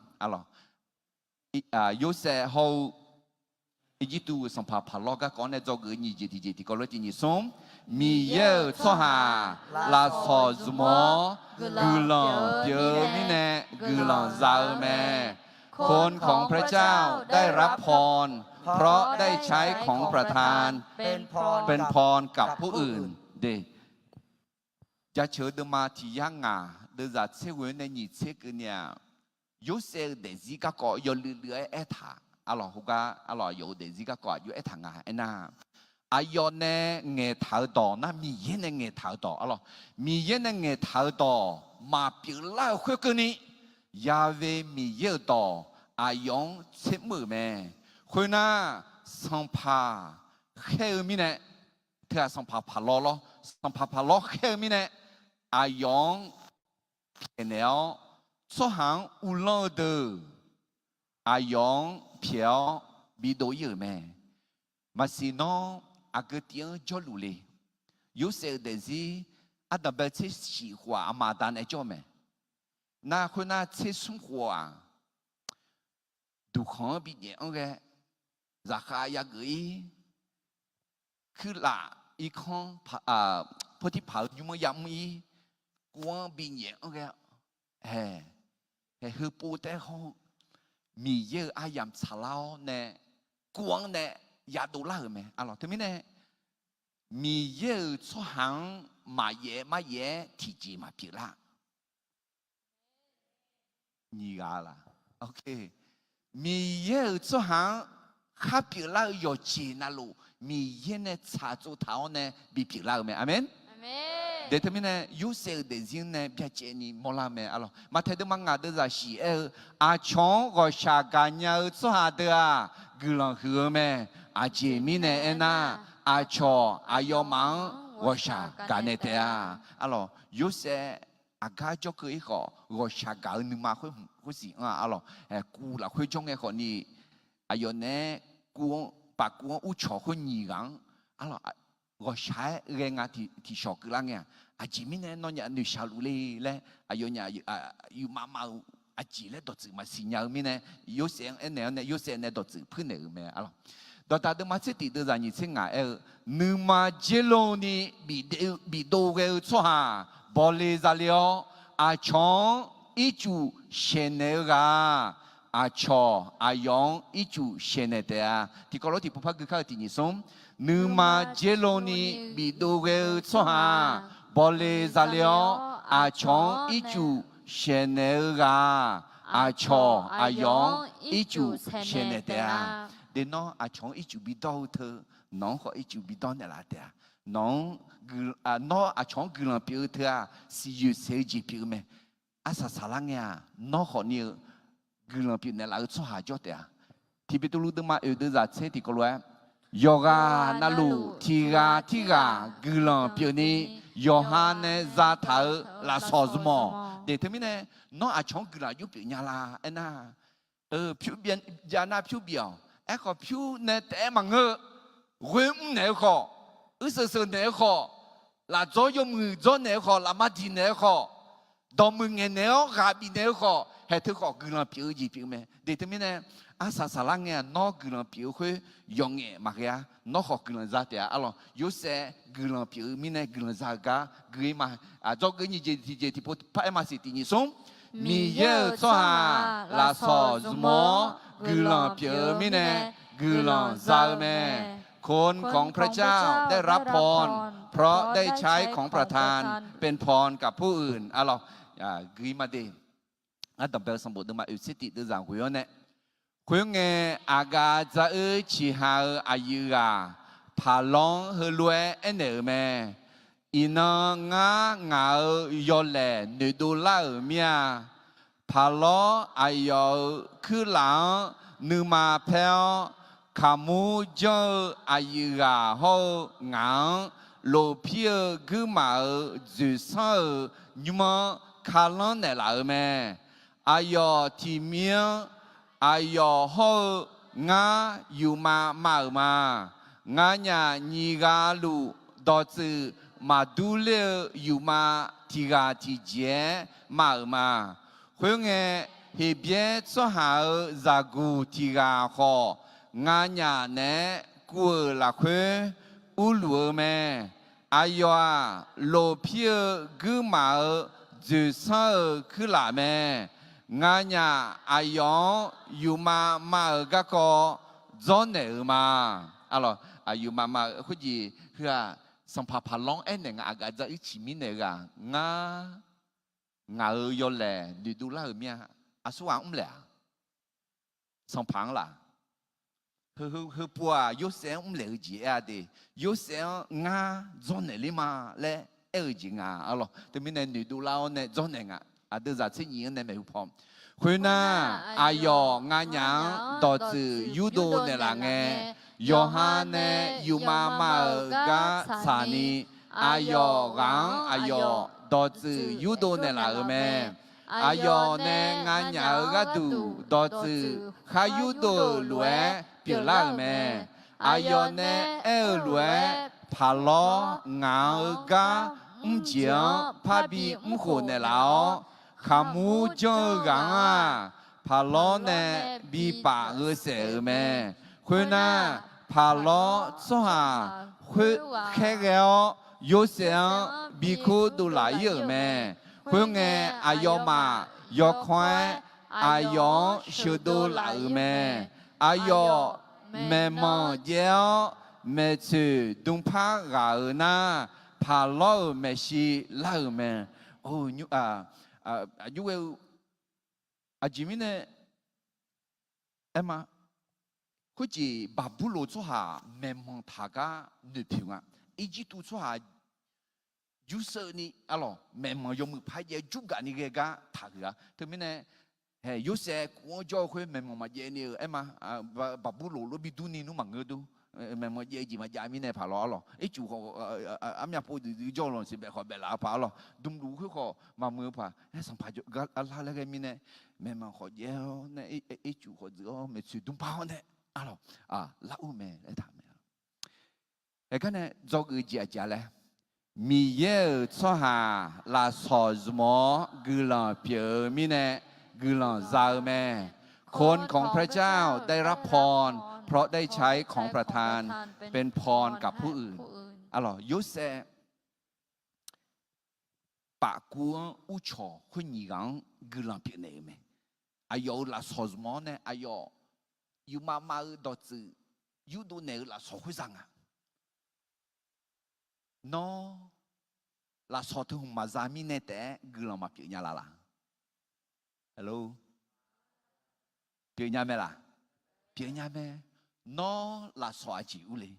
Yorsaev hawr-eu Irjirtuv-euq sanqpaq paqlawr garkawv-anr nae dzawgeuf nyiq jeq tiqjeq tiqkawv lof-aer tiq nyiq smr. Miqyaer-euq tsawrhaq lafsawq zmq-awr guiqlanq pyeuf-eu mirnae guiqlanq za-eu mae. คนของพระเจ้าได้รับพร เพราะได้ใช้ของประทาน เป็นพรกับผู้อื่น de. Jaceuq-eu deuvma tiq yar ngaq deuvzaq tser ghoe-anr nae nyiq tser keuvni-aq, Yorsaev-euq daefzir garkawv yawluiv luiv-aer aertaq arlawq. Khoergar arlawq, aqyawf-euq daefzir garkawv aqjox aertaq nga aernar, aqyawf nae ngaeqtaq-eu dawq nar Miqyaer nae ngaeqtaq-eu dawq arlawq. Miqyaer nae ngaeqtaq-eu dawq maqpyeuf lar-eu khoerkeuvni, Ya'we Miqyaer-euq dawq aqyawf-anr tsermr-euq mae. Khoernar, sanqpaq khaer-eu mirnae, teu-aq sanqpaq paqlawr lawr, sanqpaq paqlawr khaer-eu mirnae, aqyawf-anr pyaeqnaeq-awr, tsawrhaq-anr uvlanr-eu deuq aqyawf-anr pyaeq-awr bidov ir-euq mae. Maqsiq nawr aqgeu tiv-anr jawrluf le. Yorsaev-euq daefzir ardanqbae tser shif khof-aq, aqma aqda nae jawr-eu mae. Nar khoernar tser smr khof-aq, duqkhanq-anr binyaef anr ghae, zaqkhav yageuf ir, kuirlaf irkanr, Potirpaq-euq nymr-anr yamr ir, kuv-anr binyaef anr ghae, hae, haeq heu pov taef-aer hawr-eu, Miqyaer-euq aryamq tsaqlar-awr nae, kuv-anr nae yadov lar-euq mae arlawq. Teumirnae, Miqyaer-euq tsawrhaq-anr maqyaef maryaef-aer tiqjeq maqpyeuf lar. Nyiq ghaq la. Miqyaer-euq tsawrhaq-anr khar pyeuflar-eu yawqjeq navluf, Miqyaer nae tsaqtsov taq-awr nae bipyeuf lar-eu mae. Aqmeq. De teumirnae, Yorsaev-euq daefzir-anr nae byacaevni mawrlar-eu mae arlawq. Maqtaeq deuvma ngaq deuvzaq shif aer-eu, aqcawq-anr ghawqshaq gaqnya-eu tsawrhaq deuq-aq, guiqlanq huiq-eu mae. Aqjeq mirnae aernar, aqcawq aqyawfmaf-anr ghawqshaq gaqnaeq taef-a. Arlawq, Yorsaev aqgar jawrkeuv-ir khawf, ghawqshaq gaq-eu nuima khoer hmq khoersiq anr-a arlawq. Kuv lafkhoer jawr ngae khawfni, aqyawf naeq-aer kuv-anr, paf kuv-anr urcawq khoer nyiq ghaq-anr arlawq, ghawqshaq-aer ghae nga tiqshawq keuvlar ngae-aq, aqjeq mirnae nawnyaf noeqshaq luf le laer aqyawfnyaf yufmav mav-eu aqjeq laer dawqtsuif maqsiq nya-eu mirnae, Yorsaev-anr aernaeq-awr nae Yorsaev nae dawqtsuif puirnaeq-euq mae arlawq. Dawqdaq deuvma tser tif deuvzaq nyiq tser ngaq aer-eu, nuima dzer loni bifdov ghae-eu tsawrhaq bawle zale-awr, aqcawq-anr ircuf shaeqnaeq-eu ghaq-aq, aqcawq aqyawf-anr ircuf shaeqnaeq taef-a. Tiqkawv lof tiqpov par gui kar-eu tiq nyiq smr. Nuima dzer loni bifdov ghae-eu tsawrhaq bawle zale-awr, aqcawq-anr ircuf shaeqnaeq-eu ghaq-aq, aqcawq aqyawf-anr ircuf shaeqnaeq taef-a. De nawr aqcawq-anr ircuf bidawr-eu teu, nawq-anr khawf ircuf bidawr naeqlaf taef-a. Nawq-anr, nawr aqcawq-anr guiqlanq pyeuf-eu teu-aq, siqyoeq saeq-eu jeq pyeuf-eu mae. Arsaq saqlar ngae-aq, nawr khawfni-eu guiqlanq pyeuf naeqlaf-eu tsawrhaq jawr taef-a. Tiq Beqtuvluv deuvma oeq deuvzaq tser tiqkawv lof-aer, yawqghaq navluf tiq ghaq tirghaq guiqlanq pyeufni, yawqha nae zataq-euq lafsawq zmq-awq. De teumirnae, nawr aqcawq-anr guiqlanq yur pyeuf nya la aernar, pyur jav nar pyur bif-awq. Aerkhawf pyur nae taef-aer maqngeur-eu, ghoer mr naeq-eu khawf, uirseuq seuq naeq-eu khawf, lafdzawr yawmuiq dzawr naeq-eu khawf, lafma diq naeq-eu khawf, dawqmuiq ngaeqnaeq-awr ghaq bifnaeq-eu khawf, haeq teu khawf guiqlanq pyeuf-eu jeq pyeuf-eu mae. Deuq teumirnae, arsaq saqlar ngae-aq, nawr guiqlanq pyeuf-eu khoer yawqngaef maqghae-a. Nawr khawf guiqlanq za taef-a. Arlawq, Yorsaev guiqlanq pyeuf-eu mirnae guiqlanq za-eu gar gui-ir ma. Aqdzawr gui nyiq jeq tiqjeq tiqpov par-aer maqsiq tiq nyiq smr. Miqyaer-euq tsawrhaq lafsawq zmq-awr guiqlanq pyeuf-eu mirnae guiqlanq za-eu mae. คนของพระเจ้าได้รับพร เพราะได้ใช้ของประทานเป็นพรกับผู้อื่น Arlawq, gui ma de. Ardanqbae-eu sanqbof deuvma oeq tser tiq deuvzaq ghoe-awr nae, khoerngae, aqgaf dzar-eu ciqha-eu aqyuif ghaq Paqlawr-anr heulof-aer aernaeq-euq mae. Iqnan ngar ngaq-euq yawlaeq noeqdov lar-euq mir-a. Paqlawr aqyawf-euq kuirlaf-anr nuima paer-awr, kaqmur janr-eu aqyuif ghaq hawr-eu ngaq-anr lofpir-eu guirmaf-euq dzoeqsanr-euq nymr-anr kalanr naeqlaf-euq mae. Aqyawf tiqmir-anr aqyawf hawr-eu ngar yufmav mav-euq ma. Nganyaf nyiq ghaq luf dawqtsuif maqdur ler-eu yufmav tiq ghaq tiqjeq-aer mav-euq ma. Khoerngae, Heqbyaer tsawrhaq-euq zaqguq tiq ghaq khawf, nganyaf naeq-aer kuv-euq lafkhoer urluf-eu mae. Aqyawf-aq, lofpir-eu guirmaf-euq dzoeqsanr-euq kuirlaf mae. Nganyaf aqyawf-anr yufmav mav-euq garkawv dzawrnaeq-euq ma. Arlawq, aqyawf yufmav mav-euq khoerjeq heu-aq, sanqpaq Paqlawr-anr aernaeq nga, aqgaf dzar-eu ciqmir naeq-eu ghaq ngar ngaq-euq yawlaeq noeqdov lar-euq mir-a. Aqsurghaq mrlaeq-a? Sanqpaq-anr laf. Heu, heu, heupov-aq, Yorsaev-anr mrlaeq-eu jeq aer-a de. Yorsaev-anr ngar dzawrnaeq ler ma laer aer-eu jeq nga. Arlawq, teumirnae noeqdov lar-awr nae dzawrnaeq nga. Aqdui zaq tser nyiq-anr nae maeqhu paw. Khoernar, aqyawf nganyaf-anr dawqtsuif yurdov naeqlaf ngae, yawqha nae yufmav mav-euq gar tsaqni, aqyawf ghaq-anr aqyawf dawqtsuif yurdov naeqlaf-euq mae. Aqyawf nae nganyaf-euq gharduq dawqtsuif khar yurdov-euq lof-aer pyeuflar-euq mae. Aqyawf nae aer-eu lof-aer, Paqlawr ngaq-euq gar mrjeq-anr parbi mrkhof naeqlaf-awr, kaqmur janr-eu ghaq-anr-aq, Paqlawr nae bipaf gheusaef-euq mae. Khoernar, Paqlawr tsawrhaq khoer khaerghae-awr, Yorsaev-anr bikur dovlaf-ir-euq mae. Khoerngae, aqyawfmaf yawkawr-aer aqyawf-anr sheuqdov laf-euq mae. Aqyawf maeqmanq jaev-awr, maeqtsoeq dmqpar ghaq-euq nar, Paqlawr-euq maeqshi lar-euq mae. Aqjeq mirnae aer ma. Khoerjeq Baqburloq tsawrhaq maeqmanq taq gar noeqpoeq nga. Irjirtuv tsawrhaq jurseuvni, arlawq, maeqmanq yawmuiq par jaev jurgaf ni ghae gar taqhuiq-a. Teumirnae, hae, Yorsaev kuv-anr jawr-eu khoer maeqmanq maqjaev ni-euq aer ma. Baqburloq lof bi durni nmr maqngeur dur. Maeqmanq jaev jeq maqjav mirnae Paqlawr, arlawq, ircuf khawf, armyav pov duidui jawr-eu lanq siq baef khawf baeflaf-eu paq, arlawq, dmluf khoer khawf maqmuiq-eu paq, aer, sanqpaq jawrgar lar laer ghae mirnae, maeqmanq khawf jaev-awr nae, ircuf khawf dzuif-awr maeqtsoeq dmqpar-awr nae, arlawq, lar ur mae laer taq mae. Aergar nae dzawgeuf jeq aqjeq-a laer, Miqyaer-euq tsawrhaq lafsawq zmq-awr guiqlanq pyeuf-eu mirnae guiqlanq za-eu mae. คนของพระเจ้าได้รับพร เพราะได้ใช้ของประทานเป็นพรกับผู้อื่น Arlawq, Yorsaev pafkuv-anr urcawq khoer nyiq ghaq-anr guiqlanq pyeufnaeq-euq mae. Aqyawf-euq lafsawq zmq-awr nae aqyawf yufmav mav-eu dawqtsuif yurdov naeq-eu lafsawq khoer za nga. Nawr lafsawq teu hmq maqza mirnae taef-aer guiqlanq maqpyeuf nya laf laq? Pyeuf nya mae laq? Pyeuf nya mae. Nawr lafsawq aqjeq urle?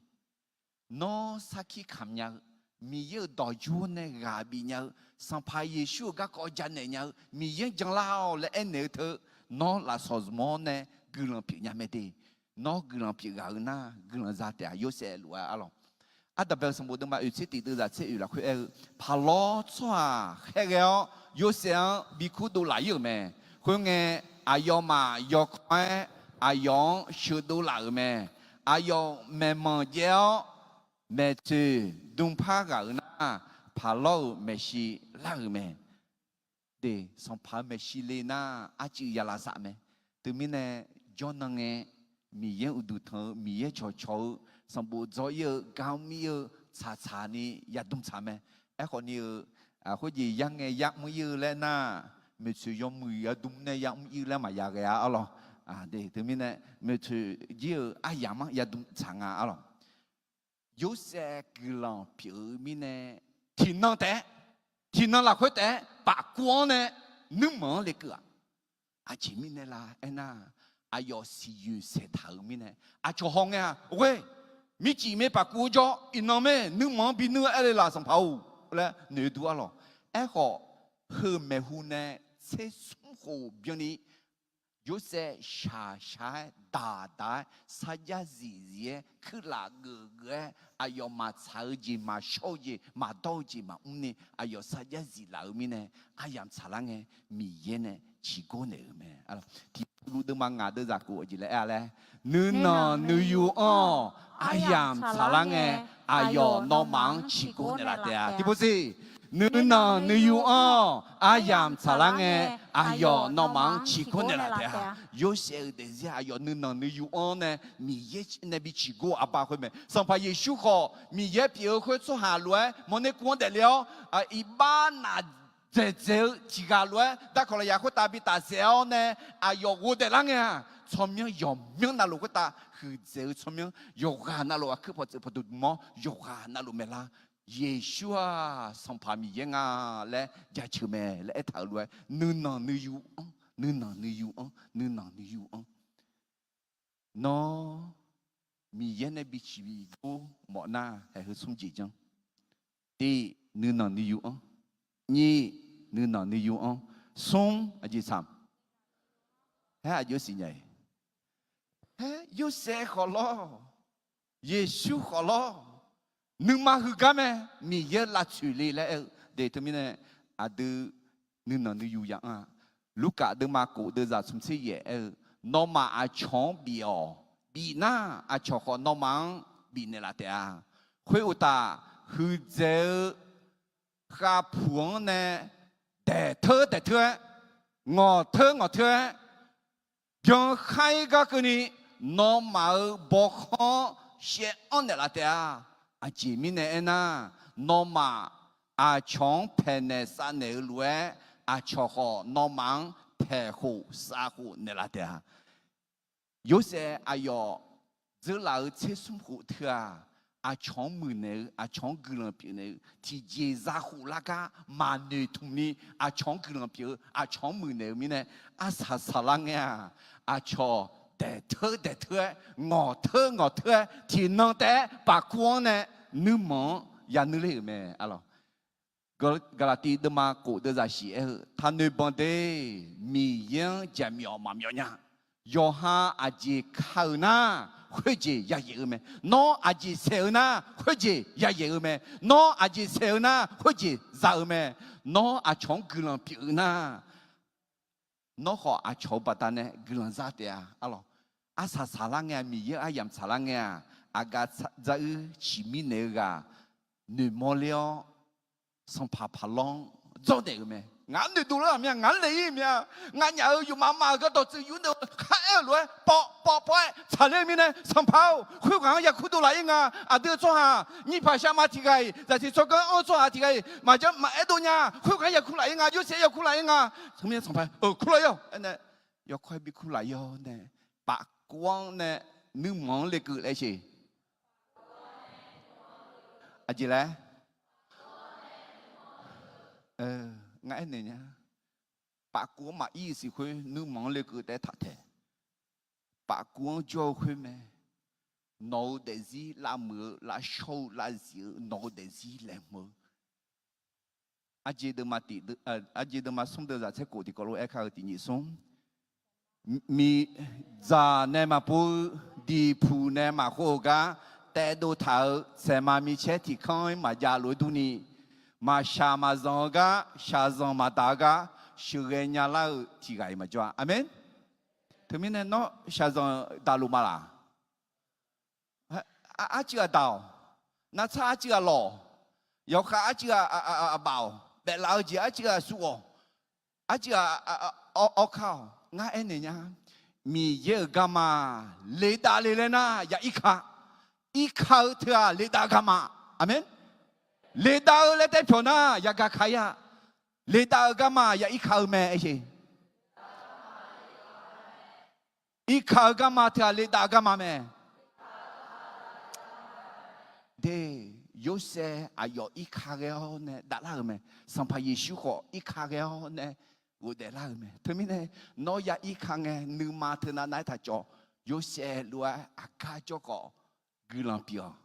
Nawr sarkir kamq nya-eu, Miqyaer-euq dawq jur nae ghaq bif nya-eu, Sanqpaq Yeqsur-euq garkawv janaeq nya-eu, Miqyaer-anr janlar-awq laer aernaeq-eu teu, nawr lafsawq zmq-awr nae guiqlanq pyeuf nya mae de. Nawr guiqlanq pyeuf ghaq-eu nar, guiqlanq za taef-a. Yorsaev lof-aer, arlawq, Ardanqbae-eu sanqbof deuvma oeq tser tiq deuvzaq tser oeq lafkhoer aer-eu, Paqlawr tsawrhaq khaerghae-awr Yorsaev-anr bikur dovlaf-ir-euq mae. Khoerngae, aqyawfmaf yawkawr-aer aqyawf-anr sheuqdov laf-euq mae. Aqyawf maeqmanq jaev-awr maeqtsoeq dmqpar ghaq-euq nar, Paqlawr-euq maeqshi lar-euq mae. De, Sanqpaq-euq maeqshi le nar, arcuiv ya lavsav mae. Teumirnae, jawrnan ngae, Miqyaer uqduq tanq-eu, Miqyaer cawqcawq-eu, sanqbof dzawr ir-eu, gar mr ir-eu, tsaqtsaq ni yadm tsaq mae. Aerkhawf ni-eu, khoerjeq yar ngae yar mr ir-eu laer nar, maeqtsoeq yawmuiq yadm nae yar mr ir-eu laer maqya ghae-a arlawq. De, teumirnae, maeqtsoeq jir-eu aryamq-anr yadm tsaq nga arlawq. Yorsaev guiqlanq pyeuf-eu mirnae, tiqnan taef-aer, tiqnan lafkhoer taef-aer pafkuv-anr nae nuirmanq-anr lekeuv-aq, aqjeq mirnae la aernar, aqyawf siqyoeq saeqtaq-euq mirnae, aqcawq haw ngae-aq, ghoe, mircif mae pafkuv-eu jawr, iqnan mae nuirmanq-anr binuir-eu aer le laf Sanqpaq-or laer noeqdur arlawq. Aerkhawf, heu maeqhu nae tser smr khof byanni Yorsaev shaq shaq-aer daq daq-aer sarjax zif zif-aer kuirlaf geuf geuf-aer aqyawf maqtsaq-eu jeq maqshawr-eu jeq maqdawr-eu jeq maqmr ni aqyawf sarjax zif laf-eu mirnae aryamq tsaqlar ngae Miqyaer nae ciqgor naeq-euq mae. Tiqpulu deuvma ngaq deuvzaq khof aqjeq laer aer-a laer, nuinanq nuiyu anr-awq, aryamq tsaqlar ngae aqyawf nawmaf-anr ciqgor naeqlaf taef-a. Tiqpul siq, nuinanq nuiyu anr-awq, aryamq tsaqlar ngae aqyawf nawmaf-anr ciqgor naeqlaf taef-a. Yorsaev-euq daefzir aqyawf nuinanq nuiyu anr nae Miqyaer nae bi ciqgor-eu aqbar khoer mae. Sanqpaq Yeqsur khawf Miqyaer pyeuf-eu khoer tsawrhaq lof-aer mawrner kuv-anr daefle-awr, iqbax naf dzaeqdzaeq-eu tiq ghaq lof-aer darkawq lafyaq khoertav bi tafsaef-awr nae aqyawf ghofdaef lar ngae-aq, tsawrmyanr yawqmyanr navluf khoertav huiqdzaeq-eu tsawrmyanr yawqghaq navluf aqkuir pawqtsuif pawqdmq-awr yawqghaq navluf maeqlar. Yeqsur-aq Sanqpaq Miqyaer nga laer jaceuq mae laer aertaq-euq lof-aer nuinanq nuiyu anr, nuinanq nuiyu anr, nuinanq nuiyu anr. Nawr Miqyaer nae bi ciqbi gor mawfnar haeq heu smr jeq janr. Tiq, nuinanq nuiyu anr. Nyiq, nuinanq nuiyu anr. Smr, aqjeq tsaq, haer aqjox siqnya-iq, haer Yorsaev khawf lawr, Yeqsur khawf lawr, nuima heugar mae, Miqyaer lavtsoeq le laer aer-eu de. Teumirnae aqdui nuinanq nuiyu ya anr-a. Lurkaf deuvma kof deuvzaq smq tser yaef aer-eu, nawmaf aqcawq-anr bif-awq. Bif nar, aqcawq khawf nawmaf-anr bifnaeq laf taef-a. Khoeruqtaf, huiqdzaeq-eu khavpuq-anr nae daeqteur daeqteur-aer, ngawqteur ngawqteur-aer byankhaer gar keuvni, nawmaf-euq bawkhanr-anr shaev-anr naeqlaf taef-a. Aqjeq mirnae aernar, nawmaf aqcawq-anr paeqnaeq savnaeq-eu lof-aer, aqcawq khawf nawmaf-anr paeqkhof savkhof naeqlaf taef-a. Yorsaev aqyawf dzeurlaf-eu tser smr khof teu-aq, aqcawq-anr muiqnaeq-eu, aqcawq-anr guiqlanq pyeufnaeq-eu tiqjeq zakhof lar gar maqnoeq tmq ni, aqcawq-anr guiqlanq pyeuf-eu, aqcawq-anr muiqnaeq-eu mirnae, arsaq saqlar ngae-aq, aqcawq daeqteur daeqteur-aer, ngawqteur ngawqteur-aer, tiqnan taef-aer pafkur-anr nae nuirmanq-anr yanuir ler-euq mae. Gaqlaqtiv deuvma kof deuvzaq shiq aer-eu, taqnoeq banq de. Miqyaer-anr jaqmyawf maqmyawf nya. Yawqha aqjeq ka-euq nar, khoerjeq yayaeq-eu mae. Nawr aqjeq saeq-eu nar, khoerjeq yayaeq-eu mae. Nawr aqjeq saeq-eu nar, khoerjeq za-eu mae. Nawr aqcawq-anr guiqlanq pyeuf-eu nar, nawr khawf aqcawq-eu baqdanae guiqlanq za taef-a. Arlawq, arsaq saqlar ngae-aq, Miqyaer aryamq tsaqlar ngae-aq, aqgaf dzaruir ciqmir naeq-eu ghaq noeqmawr ler-awr, sanqpaq paqlawr-anr dzawrnaeq-euq mae. Ngaq-anr noeqdov lar-euq mir-a, ngaq-anr le-ir mir-a. Nganyaf-euq yufmaf maf-euq gardawq tsuif yur nae-eu kharaer-euq lof-aer pawv pawv pawv-aer tsaqler-eu mirnae, sanqpaq-or, khoerghaq-anr yakur dov laf-ir nga. Aqdui-eu tsawrhaq nyiq paq sharma tiq ghaq-iq, zaqsiq tsawrganr-anr tsawrhaq tiq ghaq-iq maqjanr maqaer dov nya. Khoerghaq-anr yakur laf-ir nga, Yorsaev yakur laf-ir nga. Teumirnae sanqpaq-aer, kur laf-ir-awq aernae, yawkawr-aer bi kur laf-ir-awr nae, pafkov-anr nae nuirmanq-anr lekeuv laer sheq. Aqjeq laer, ngar aernaeq nya. Pafkov-anr maqir-eu siq khoer nuirmanq-anr lekeuv taef-aer taq taeq. Pafkov-anr jawr-eu khoer mae. Nawq-euq daefzir lavmuiq-eu, lavshawr-eu, lavzif-eu, nawq-euq daefzir laeqhmq-eu. Arjeq deuvma tif, arjeq deuvma smr deuvzaq tser kof tiqkawv lof-aer kar-eu tiq nyiq smr. Miqdzaq nae maqpov-eu, diqpuq nae maqkhov-eu gar taev dov taq-euq saeqma micaer tiq kanr-ir maqjav lof-aer durni, maqshaq maqzanq-eu gar, shaqzanq maqdaq-eu gar sheuqghae nyalar-eu tiq ghaq-iq maqjawr-a. Aqmeq. Teumirnae nawr shaqzanq daqluf ma laq? Arcuiv aqdaq-awq. Nartsar arcuiv aqlawq. Yawkhav arcuiv aqbaf-awq. Baeflaf-eu jeq arcuiv aqsur-awq. Arjir-aq, awr kar-awq. Ngar aernaeq nya. Miqyaer-euq garma ledav le laer nar ya irka. Irka-eu teu-aq ledav-eu garma. Aqmeq. Ledav-eu laer taer pyawq nar yagaq ka ir-a. Ledav-eu garma ya irka-eu mae aer-eu. Irka-eu garma teu-aq ledav-eu garma mae. De, Yorsaev aqyawf irka ghae-awr nae davlar-euq mae. Sanqpaq Yeqsur khawf irka ghae-awr nae ghofdaef lar-euq mae. Teumirnae nawr ya irka ngae nuima teunav nav-aer taq cawv. Yorsaev lof-aer aqgar jawrkhawf guiqlanq pyeuf-awq.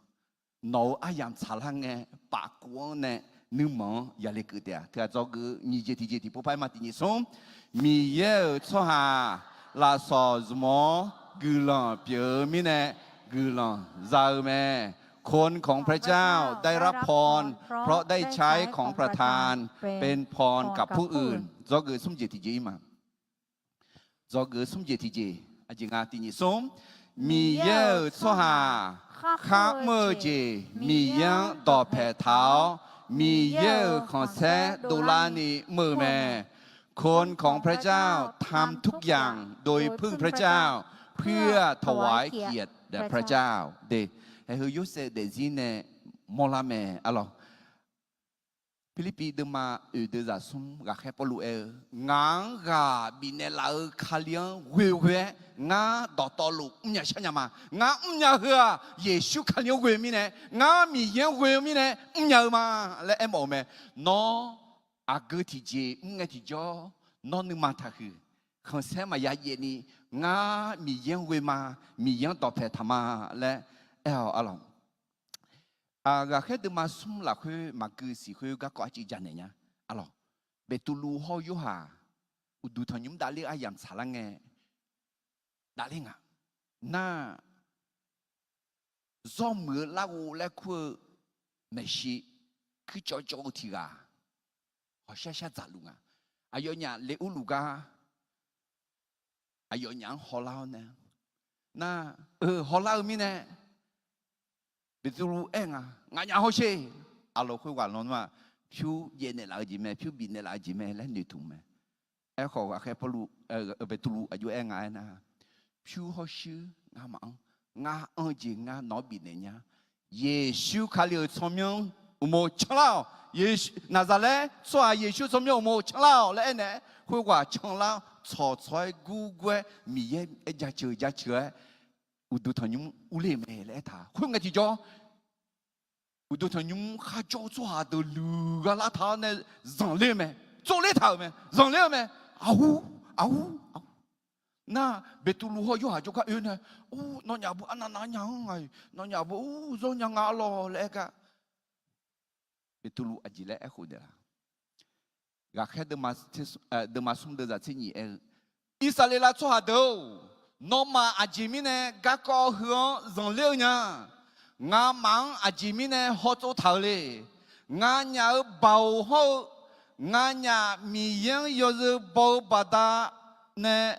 Nawq-euq aryamq tsaqlar ngae, paf kuv-anr nae nuirmanq-anr yale keuv taef-a. Teughaq dzawgeuf nyiq jeq tiqjeq tiqpov par-aer ma. Tiq nyiq smr, Miqyaer-euq tsawrhaq lafsawq zmq-awr guiqlanq pyeuf-eu mirnae guiqlanq za-eu mae. คนของพระเจ้าได้รับพรเพราะได้ใช้ของประทานเป็นพรกับผู้อื่น Dzawgeuf smr jeq tiqjeq ir ma. Dzawgeuf smr jeq tiqjeq, aqjeq nga tiq nyiq smr. Miqyaer-euq tsawrhaq kharmr-eu jeq Miqyaer-anr dawqpaeq taq-awr, Miqyaer-euq khanqsaer dovlarni mr-eu mae. คนของพระเจ้าทำทุกอย่างโดยพึ่งพระเจ้า เพื่อถวายเกียรติแด่พระเจ้า De, haeq heu Yorsaev daefzir nae mawrlar mae arlawq. Pirlirpiv deuvma oeq deuv zaq smr ghaqkhaer Pawrluv aer-eu, Ngaq-anr ghaq bifnaeq laf-eu Kali-anr ghoe ghoe-aer ngar dawqtawvluf mrnya sharnya ma. Ngar mrnya heu-aq Yeqsur Kali-anr ghoe-eu mirnae, ngar Miqyaer-anr ghoe-eu mirnae mrnya-eu ma laer aermawf-eu mae. Nawr aqgeu tiqjeq mrngae tiqjawr, nawr nuima taqhuiq, khanqsaer maqya jaev ni, ngar Miqyaer-anr ghoe ma, Miqyaer-anr dawqpaeq taq ma laer aer-awq arlawq. Ghaqkhaer deuvma smr lafkhoer maqgeu siq khoer garkawv arcuiv janaeq nya arlawq. Beqtuvluv hawr Yorhaq uqduq tanqnymr davler-eu aryamq tsaqlar ngae davler nga. Nar, zawr muiq-eu larghov laer kur-eu maeqshi kuircawv cawv-eu tiq ghaq hawqshar shar dzaqluf nga. Aqyawfnyaf le urluf gar aqyawfnyaf-anr hawlar-awr nae, nar, eu, hawlar-eu mirnae, Beqtuvluv aer nga, Nganyaf hawsher. Arlawq khoerghaq lan nar-aq, pyur jaev naeqlaf-eu jeq mae, pyur bifnaeq laf-eu jeq mae laer noeqtmq mae. Aerkhawf ghaqkhaer Pawrluv, Beqtuvluv aqjox aer nga aernar, pyur hawshuir ngamaf-anr, ngar anr-eu jeq ngar nawq-anr bifnaeq nya. Yeqsur Kali-euq tsawrmyanr uqmov canlar-awq. Naqzaqlaer tsawrhaq Yeqsur tsawrmyanr uqmov canlar-awq laer aernaeq-aer, khoerghaq canlar-awr tsawqtsawq-aer gurgur-aer Miqyaer aer jaceuq jaceuq-aer uqduq tanqnymr urler-euq mae laer aertaq. Khoerngae tiqjawr, uqduq tanqnymr kharjawr-eu tsawrhaq deuq luiq gha lartaq-awr nae zanqler-eu mae. Tsovler taq-euq mae. Zanqler-eu mae. Aqhur, aqhur, aqhur. Nar, Beqtuvluv hawr Yorhaq jawrgar oe nae, Or, nawnyaf bu arnav nav nya-anr nga-iq, nawnyaf bu, or, zawr nya nga arlawq laer aer gar, Beqtuvluv aqjeq laer aerkhof daef la? Ghaqkhaer deuvma smr deuvzaq tser nyiq aer-eu, Irsaqleqlav tsawrhaq deuq-or, nawmaf aqjeq mirnae garkawv heu-anr zanqler-eu nya. Ngamaf-anr aqjeq mirnae hawtsov taq-eu le. Nganyaf-euq baoq hawr-eu, nganyaf Miqyaer-anr yawzeu baw-eu baqdanae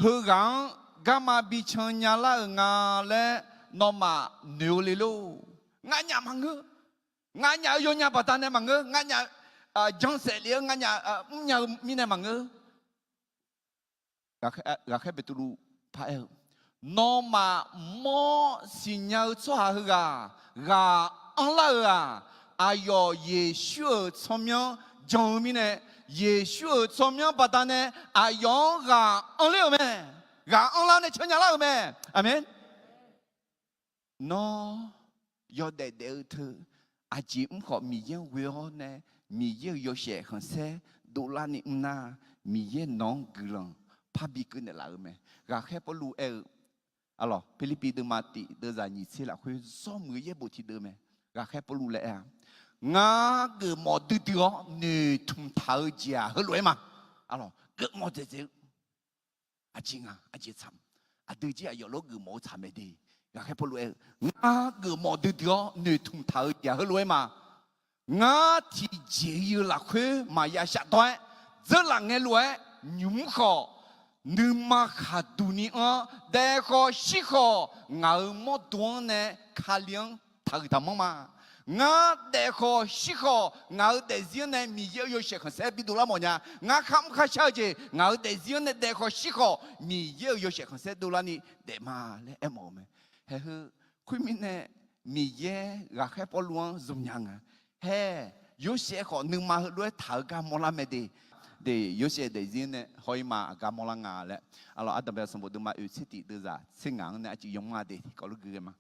heughaq-anr garma bican nyalar-euq nga laer nawmaf noeq-eu le lor. Nganyaf maqngeur. Nganyaf-euq yawnya baqdanae maqngeur. Nganyaf jan saef lef-eu nganyaf mrnya-eu mirnae maqngeur. Ghaqkhaer Beqtuvluv paraer-eu, nawmaf mawr siqnya-eu tsawrhaq heughaq ghaq anrlar-euq-aq, aqyawf Yeqsur-euq tsawrmyanr jan-eu mirnae, Yeqsur-euq tsawrmyanr baqdanae aqyawf-anr ghaq anrler-euq mae. Ghaq anrlar nae cannya lar-euq mae. Aqmeq. Nawr yawdaef daef-eu teu, aqjeq mr khawf Miqyaer-anr ghoe-awr nae, Miqyaer-euq yawshaef khanqsaer dovlarni mr nar, Miqyaer nawq-anr guiqlanq parbi keuv naeqlaf-eu mae. Ghaqkhaer Pawrluv aer-eu, arlawq, Pirlirpiv deuvma tiq deuvzaq nyiq tser lafkhoer zawr muiq-eu yaerbof tiqdeuv mae. Ghaqkhaer Pawrluv laer aer-a, Ngar geufmawf duidui-awr noeqtmq taq-eu jeq-aq heulof-aer ma. Arlawq, geufmawf dzaeqdzaeq-eu aqjeq nga, aqjeq tsaq, aqdui jir aqyawf lof geufmawf-eu tsaq mae de. Ghaqkhaer Pawrluv aer-eu, Ngar geufmawf duidui-awr noeqtmq taq-eu jeq-aq heulof-aer ma. Ngar tiqjeq-iq-eu lafkhoer maqya shafdawr-aer, dzeurlaf ngae lof-aer nymq mr khawf, nuima khaqduq ni anr-awr daefkhawf shirkhawf, ngaq-euq mawrdo-anr nae Kali-anr taqhuiq taqmanr ma. Ngar daef khawf shir khawf, ngaq-euq daefzir-anr nae Miqyaer-euq yawshaef khanqsaer bi dovlar mawf nya. Ngar kharmr kharshar-eu jeq, ngaq-euq daefzir-anr nae daef khawf shir khawf, Miqyaer-euq yawshaef khanqsaer dovlarni daef ma laer aermawf-eu mae. Haeq heu, khoermirnae, Miqyaer ghaqkhaer Pawrluv-anr zmq nya nga. Haer, Yorsaev khawf nuima heulof-aer taq-eu gar mawrlar mae de. De, Yorsaev daefzir nae haw-ir ma aqgar mawrlar nga laer. Arlawq, ardanqbae sanqbof deuvma oeq tser tiq deuvzaq tser ngaq-anr nae arcuiv yawmanr de tiqkawv lof gui ghae ma.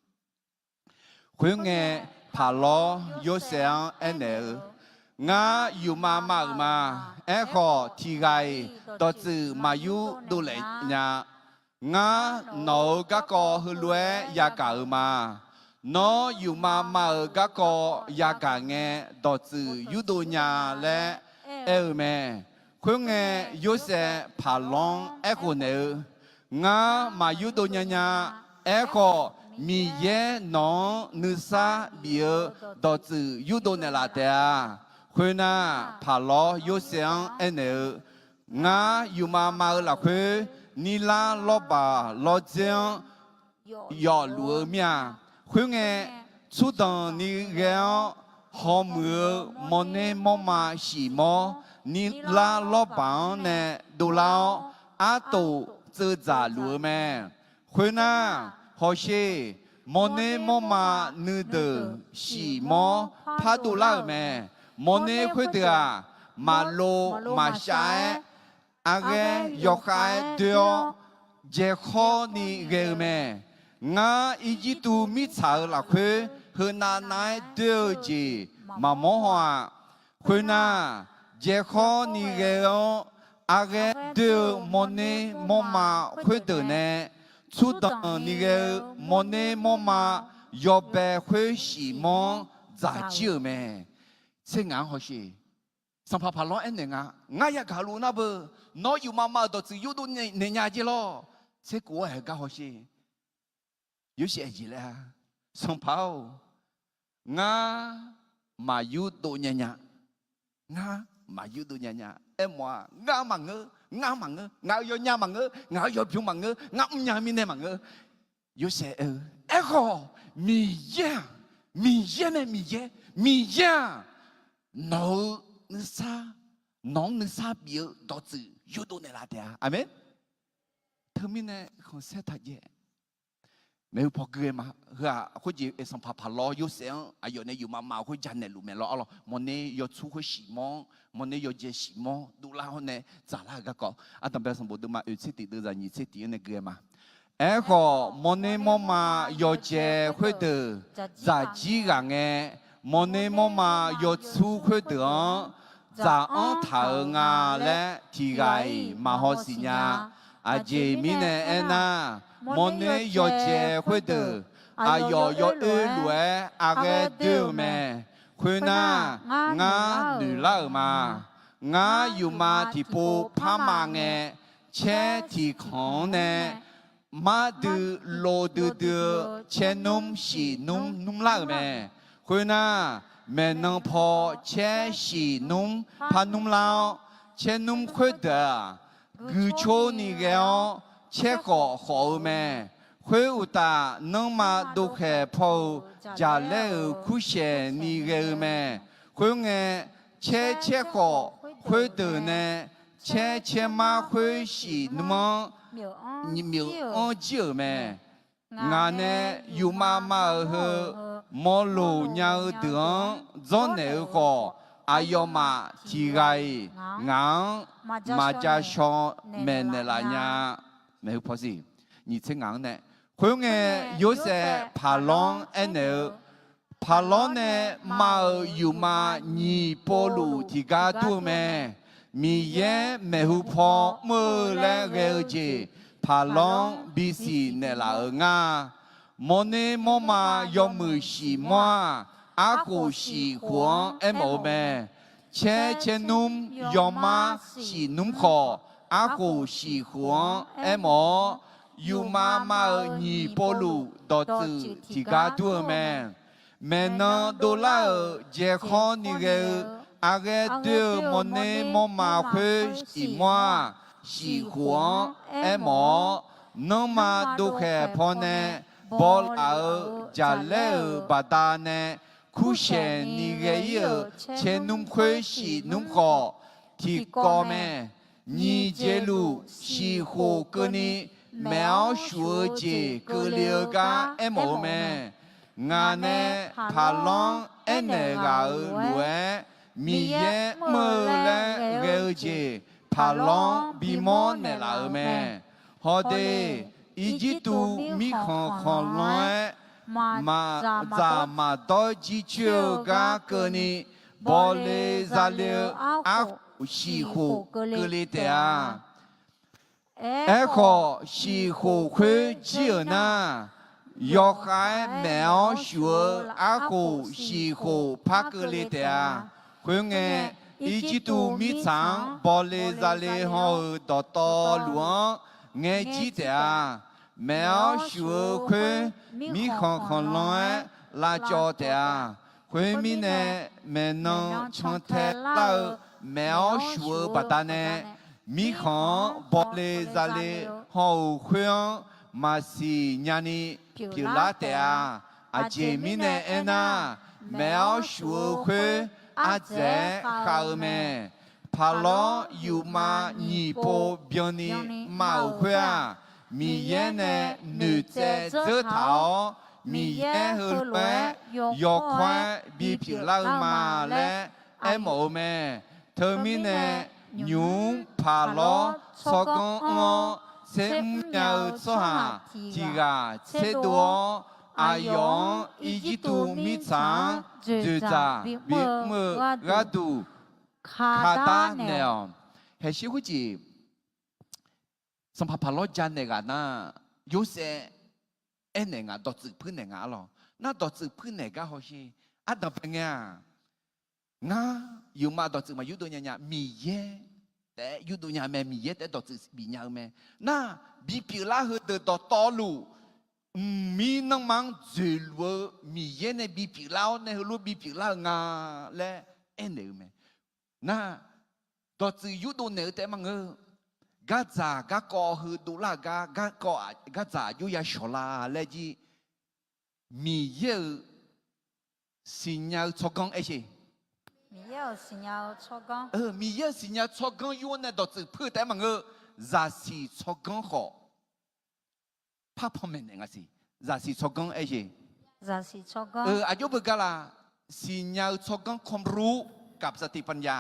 Khoerngae, Paqlawr Yorsaev-anr aernaeq-eu, Ngar yufmav mav-euq ma. Aerkhawf, tiq ghaq-iq dawqtsuif maq yurdov laef nya. Ngar nawq-euq garkawv heulof-aer yagaq-euq ma. Nawr yufmav mav-euq garkawv yagaq ngae, dawqtsuif yurdov nya laer aer-eu mae. Khoerngae, Yorsaev Paqlawr-anr aerkhof naeq-eu, Ngar maq yurdov nya nya. Aerkhawf, Miqyaer nawq-anr nuisar bif-eu dawqtsuif yurdov naeqlaf taef-a. Khoernar, Paqlawr Yorsaev-anr aernaeq-eu, Ngar yufmav mav-eu lafkhoer, nirlar lawrbaq lawrdzer-anr yawfluf-eu mir-a. Khoerngae, tsurdanq ni ghae-awr, hawmuiq-eu mawrner mawrma shif mawr, nirlar lawrbaq-anr nae dovlar-awr, artof tseuv dzaq luf-eu mae. Khoernar, hawsher, mawrner mawrma nuideuq shif mawr pardov lar-euq mae. Mawrner khoerdeuq-aq, maqlov maqshav-aer, arghaer yawkhav-aer doer-awr, jaekhawr ni ghae-eu mae. Ngar Irjirtuv mirtsaq-euq lafkhoer heunav nav-aer doer-eu jeq maqmawr haw-aq. Khoernar, jaekhawr ni ghae-awr, arghaer doer-eu mawrner mawrma khoerdeuq nae, tsurdanq ni ghae-eu mawrner mawrma yawbae khoer shif mawr-anr dzaq jir-euq mae. Tser ngaq-anr hawsher. Sanqpaq Paqlawr aernaeq nga, Ngar yagaq luf nar beu, nawr yufmav mav-euq dawqtsuif yurdov naeq nya jeq lawr. Tser kof-aer haeq gar hawsher. Yorsaev jeq laer-a, Sanqpaq-or, ngar maq yurdov nya nya. Ngar maq yurdov nya nya. Aermawf-aq, ngar maqngeur, ngar maqngeur, ngaq-euq yawnya maqngeur, ngaq-euq yawbymr maqngeur, ngar mrnya-eu mirnae maqngeur. Yorsaev aer-eu, Aerkhawf, Miqyaer-aq, Miqyaer mae, Miqyaer, Miqyaer-aq, nawq-eu nuisar, nawq-anr nuisar bif-eu dawqtsuif yurdov naeqlaf taef-a. Aqmeq. Teumirnae khanqsaer taqjaev. Maeqhu paw gui-eu ma. Heu-aq khoerjeq Sanqpaq Paqlawr Yorsaev-anr aqyawf nae yufmav mav-eu khoer janaeq luf mae lawr. Arlawq, mawrner yawtsur khoer shif mawr-anr, mawrner yawjae shif mawr dovlar-awr nae dzaqlar-euq garkawv, ardanqbae sanqbof deuvma oeq tser tiq deuvzaq nyiq tser tiq-anr nae gui-eu ma. Aerkhawf, mawrner mawrma yawjae khoerdeuq dzaq jir ghaq ngae, mawrner mawrma yawtsur khoerdeuq-anr dzaq-anr taq-euq nga laer tiq ghaq-iq maqhaw siqnya. Aqjeq mirnae aernar, mawrner yawjae khoerdeuq aqyawf yawoer lof-aer arghaer doer-eu mae. Khoernar, ngar noeqlar-euq ma. Ngar yufmav tiqpov parmav ngae, caer tiqkhanq-anr nae mardui lov duidui-eu caernmr shif nmr nmr lar-euq mae. Khoernar, maeqnan paw caer shif nmr par nmr lar-awr, caernmr khoerdeuq-aq, guicoer ni ghae-awr caer khawf khawf-eu mae. Khoeruqtaf, nanrma dovkhaeq paw-euq jaqlaer-euq kurshaeq ni ghae-eu mae. Khoerngae, caer caer khawf khoerdeuq nae caer caer mar khoer shif nmr-anr nymq myof-anr jir-euq mae. Ngaq nae yufmav mav-euq heu mawrloq nya-eu deuq-anr dzawrnaeq-eu khawf, aqyawfmaf tiq ghaq-iq ngaq-anr maqja shaw maeqnaeq laf nya. Maeqhu paw siq, nyiq tser ngaq-anr nae. Khoerngae, Yorsaev Paqlawr-anr aernaeq-eu, Paqlawr nae mav-euq yufmav nyiq povluf tiqgar dur-eu mae. Miqyaer maeqhu paw mr-eu laer ghae-eu jeq Paqlawr-anr bisiq naeqlaf-euq ngar. Mawrner mawrma yawmuiq shif mawr-aq, arkhof shif khof-anr aermawf-eu mae. Caer caer nmr yawmar shif nmr khawf, arkhof shif khof-anr aermawf-awr, yufmav mav-euq nyiq povluf dawqtsuif tiqgar dur-eu mae. Maeqnan dovlar-euq jaekhawr ni ghae-eu arghaer doer-eu mawrner mawrma khoer shif mawr-aq, shif khof-anr aermawf-awr, nanrma dovkhaeq pawnae bawlaf-eu jaqlaer-euq baqdanae Kurshaeq ni ghae-ir-euq caernmr khoer shif nmr khawf, tiqkawv mae. Nyiq jeq luf shif khof keuvni maef-awr shuf-eu jeq keuvle-eu gar aermawf-eu mae. Ngaq nae Paqlawr-anr aernaeq ghaq-euq lof-aer, Miqyaer mr-eu laer ghae-eu jeq Paqlawr-anr bimawr naeqlaf-euq mae. Hawde, Irjirtuv mirkhanq khanqlanr-aer maqdzaq maqdawr jircoer-eu gar keuvni, bawle zale-eu arkhof shif khof keuvle taef-a. Aerkhawf, shif khof khoer jir-euq nar, yawkhav-aer maef-awr shuf-eu arkhof shif khof par keuvle taef-a. Khoerngae, Irjirtuv mirtsaq-anr bawle zale haw-euq dawqtawvluf-anr ngaer jir taef-a. Maef-awr shuf-eu khoer mirkhanq khanqlanr-aer lavcawv taef-a. Khoermirnae, maeqnan cantae lar-eu maef-awr shuf-eu baqdanae, mirkhanq-anr bawle zale haw-euq khoer-anr maqsiq nyani pyeuflar taef-a. Aqjeq mirnae aernar, maef-awr shuf-eu khoer ardzaeq-aer khav-eu mae. Paqlawr yufmav nyiq pov byanni mav-euq khoer-aq, Miqyaer nae noeqtsaev dzeur taq-awr, Miqyaer heulof-aer yawkawr-aer bipyeuf lar-eu ma laer aermawf-eu mae. Teumirnae, nymq-mr Paqlawr tsawrganr anr-awr tsermr nya-eu tsawrhaq tiq ghaq tserdov-awr, aqyawf-anr Irjirtuv mirtsaq-anr dzoeqdzaq bimr-eu gharduq kaqdar naeq-awq. Haeqshir khoerjeq, sanqpaq Paqlawr janaeq ghaq nar, Yorsaev aernaeq nga, dawqtsuif puirnaeq nga arlawq. Nar dawqtsuif puirnaeq gar hawsher. Ardanqbae ngae-aq, ngar yufmav dawqtsuif maq yurdov nya nya, Miqyaer taef-aer yurdov nya mae, Miqyaer taef-aer dawqtsuif bif nya-eu mae. Nar, bipyeuf lar heudeuq dawqtawvluf, mqmir nanrma-anr dzoeqluf-eu Miqyaer nae bipyeuf lar-awr nae heulof bipyeuf lar-eu nga laer aernaeq-eu mae. Nar, dawqtsuif yurdov naeq-eu taef-aer maqngeur. Gardzaq garkawv heu dovlar-eu gar, garkawv, gardzaq aqjox ya shawq la laer jir. Miqyaer-euq siqnya-eu tsawrganr aer sher. Miqyaer-euq siqnya-eu tsawrganr yur-awr nae dawqtsuif puir-eu taef-aer maqngeur. Zaqsiq tsawrganr khawf par panmaeq naeq nga siq. Zaqsiq tsawrganr aer sher. Aqjox beugar la, siqnya-eu tsawrganr ความรู้ กับสติปัญญา.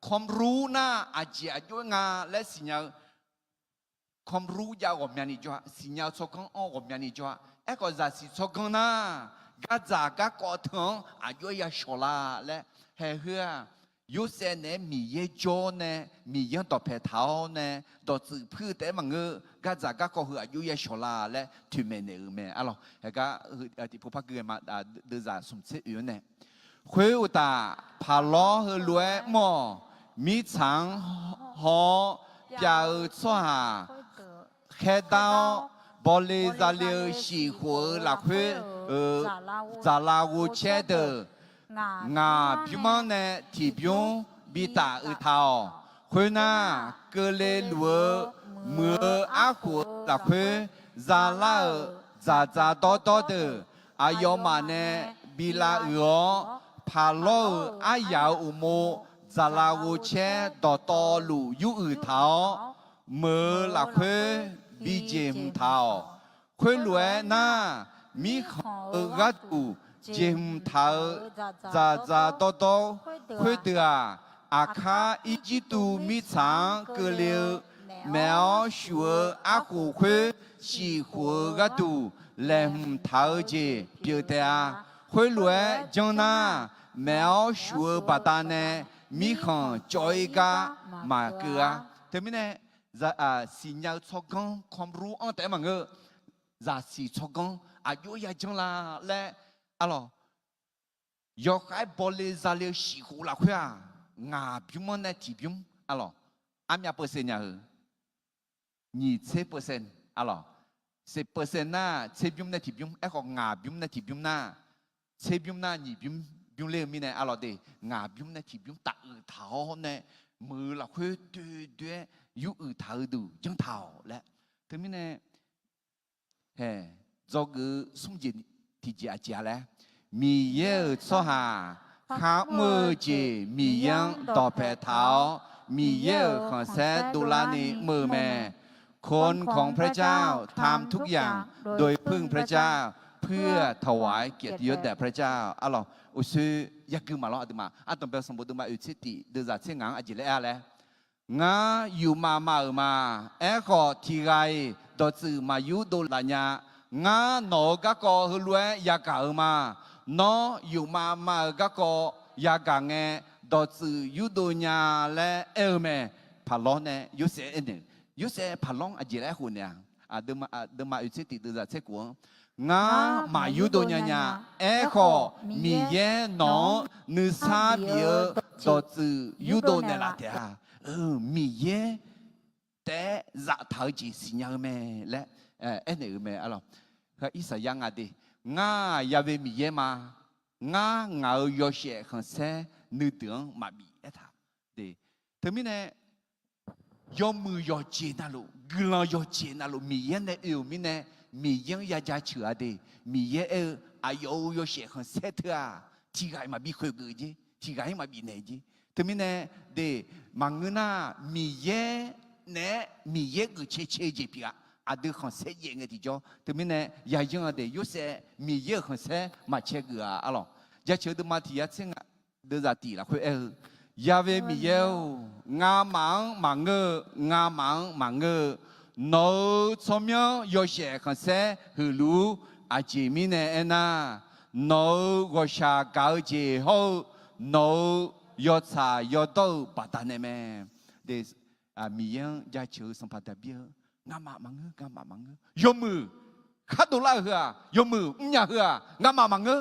ความรู้ nar, aqjeq aqjox-aer nga laer siqnya-eu ความรู้ jav ghawqmyani jawr-a, siqnya-eu tsawrganr anr ghawqmyani jawr-a. Aerkhawf, zaqsiq tsawrganr nar, gardzaq garkawv teu-anr aqjox-aer ya shawq la laer haeq heu-aq, Yorsaev naeq-aer Miqyaer jawr nae, Miqyaer-anr dawqpae taq-awr nae dawqtsuif puir-eu taef-aer maqngeur. Gardzaq garkawv heu aqjox ya shawq la laer toeqmaeq naeq-euq mae arlawq. Haegar tiqpov par gui-aer ma, deuvzaq smq tser oe-anr nae, khoeruqtaf, Paqlawr heulof-aer mr-awq. Mirtsaq-anr haw-awr pyav-eu tsawrhaq khaerdar-awr, bawle zale-eu shif khof-eu lafkhoer-euq dzaqlaf ghovcaer deuq, ngaq bymr-anr nae tiqbymr bitaf uiq taq-awq. Khoernar, keuvle luf-eu muiq-eu arkhof-eu lafkhoer zalar-euq dzaqdzaq dawrdawr deuq aqyawfmaf nae bi lav uiq-awr, Paqlawr-euq aryaq-euq uqmov dzaqlaf ghovcaer dawqtawvluf yur uiq taq-awr, meuq-eu lafkhoer bi jeqhmq taq-awq. Khoerlof-aer nar, mirkhanq-eu gharduq jeqhmq taq-eu dzaqdzaq dawrdawr khoerdeuq-aq, aqkar Irjirtuv mirtsaq-anr keuvle-eu maef-awr shuf-eu arkhof khoer shif khof-eu gharduq laeqhmq taq-eu jeq pyeuf taef-a. Khoerlof-aer janr nar, maef-awr shuf-eu baqdanae mirkhanq cawv-ir gar maqkeuv-a. Teumirnae, siqnya-eu tsawrganr ความรู้ anr taef-aer maqngeur. Zaqsiq tsawrganr aqjox ya janr la laer arlawq. Yawkhav-aer bawle zale-eu shif khof lafkhoer-aq, ngaq bymr-anr nae tiqbymr arlawq. Armyav เปอร์เซ็นต์ nya-eu, nyiq tser เปอร์เซ็นต์ arlawq. สิบเปอร์เซ็นต์ nar, tserbymr nae tiqbymr. Aerkhawf, ngaq bymr nae tiqbymr nar, tserbymr nar nyiq bymr bymr ler-eu mirnae arlawq de, ngaq bymr nae tiqbymr taf uiq taq-awr nae, meuq-eu lafkhoer doe doe-aer yur uiq taq-eu duq janr taq-awq laer. Teumirnae, hae, dzawgeuf-eu smr jeq tiqjeq aqjeq-a laer, Miqyaer-euq tsawrhaq khar mr-eu jeq Miqyaer-anr dawqpae taq-awr, Miqyaer-euq khanqsaer dovlarni mr-eu mae. คนของพระเจ้า ทำทุกอย่างโดยพึ่งพระเจ้า เพื่อถวายเกียรติยศแด่พระเจ้า Arlawq, uqshoe yagui maqlawr aqduimaf ardanqbae sanqbof deuvma oeq tser tiq deuvzaq tser ngaq-anr aqjeq laer aer-a laer, Ngar yufmav mav-euq ma. Aerkhawf, tiq ghaq-iq dawqtsuif maqyurdov laf nya. Ngar nawq-euq garkawv heulof-aer yagaq-eu ma. Nawr yufmav mav-euq garkawv yagaq ngae, dawqtsuif yurdov nya laer aer-eu mae. Paqlawr nae Yorsaev aernaeq, Yorsaev paqlawr-anr aqjeq laer aerkhof naeq-a. Deuvma oeq tser tiq deuvzaq tser khof-anr, Ngar maqyurdov nya nya. Aerkhawf, Miqyaer nawq-anr nuisar bif-eu dawqtsuif yurdov naeqlaf taef-a. Miqyaer taef-aer zaftaq-eu jeq siqnya-eu mae laer aernaeq-euq mae. Arlawq, Irsaqyar nga de, Ngar-aq yave Miqyaer ma. Ngar ngaq-euq yawshaef khanqsaer nuideuq-anr maqbif aertaq. Teumirnae yawmuiq yawqjeq navluf, guiqlanq yawqjeq navluf Miqyaer nae oe-euq mirnae, Miqyaer-anr ya jaceuq-a de. Miqyaer aer-eu aqyawf-euq yawshaef khanqsaer teu-aq, tiq ghaq-iq maqbi khoeqgeuf jer, tiq ghaq-ir maqbif naeq jer. Teumirnae de, maqngeur nar, Miqyaer naeq-aer Miqyaer geuf cae cae-eu jeq pyeuf-a. Aqdui khanqsaer jaev ngae tiqjawr. Teumirnae yayanr-a de, Yorsaev Miqyaer-euq khanqsaer maqcae geuf-a. Arlawq, jaceuq-eu deuvma tiq yar tser ngaq deuvzaq tiq lafkhoer aer-eu, Yave Miqyaer-or, ngamaf-anr maqngeur-eu, ngamaf-anr maqngeur-eu, nawq-euq tsawrmyanr yawshaef khanqsaer huiqluf-ur. Aqjeq mirnae aernar, nawq-euq ghawqshaq gaq-eu jeq hawr-eu, nawq-euq yawtsaq yawdawr-eu baqdanae mae. Miqyaer-anr jaceuq-eu Sanqpaq Daqbir-eu, Ngamaf maqngeur, ngamaf maqngeur. Yawmuiq khar dovlar-eu heu-aq, yawmuiq mrnya heu-aq, ngamaf maqngeur.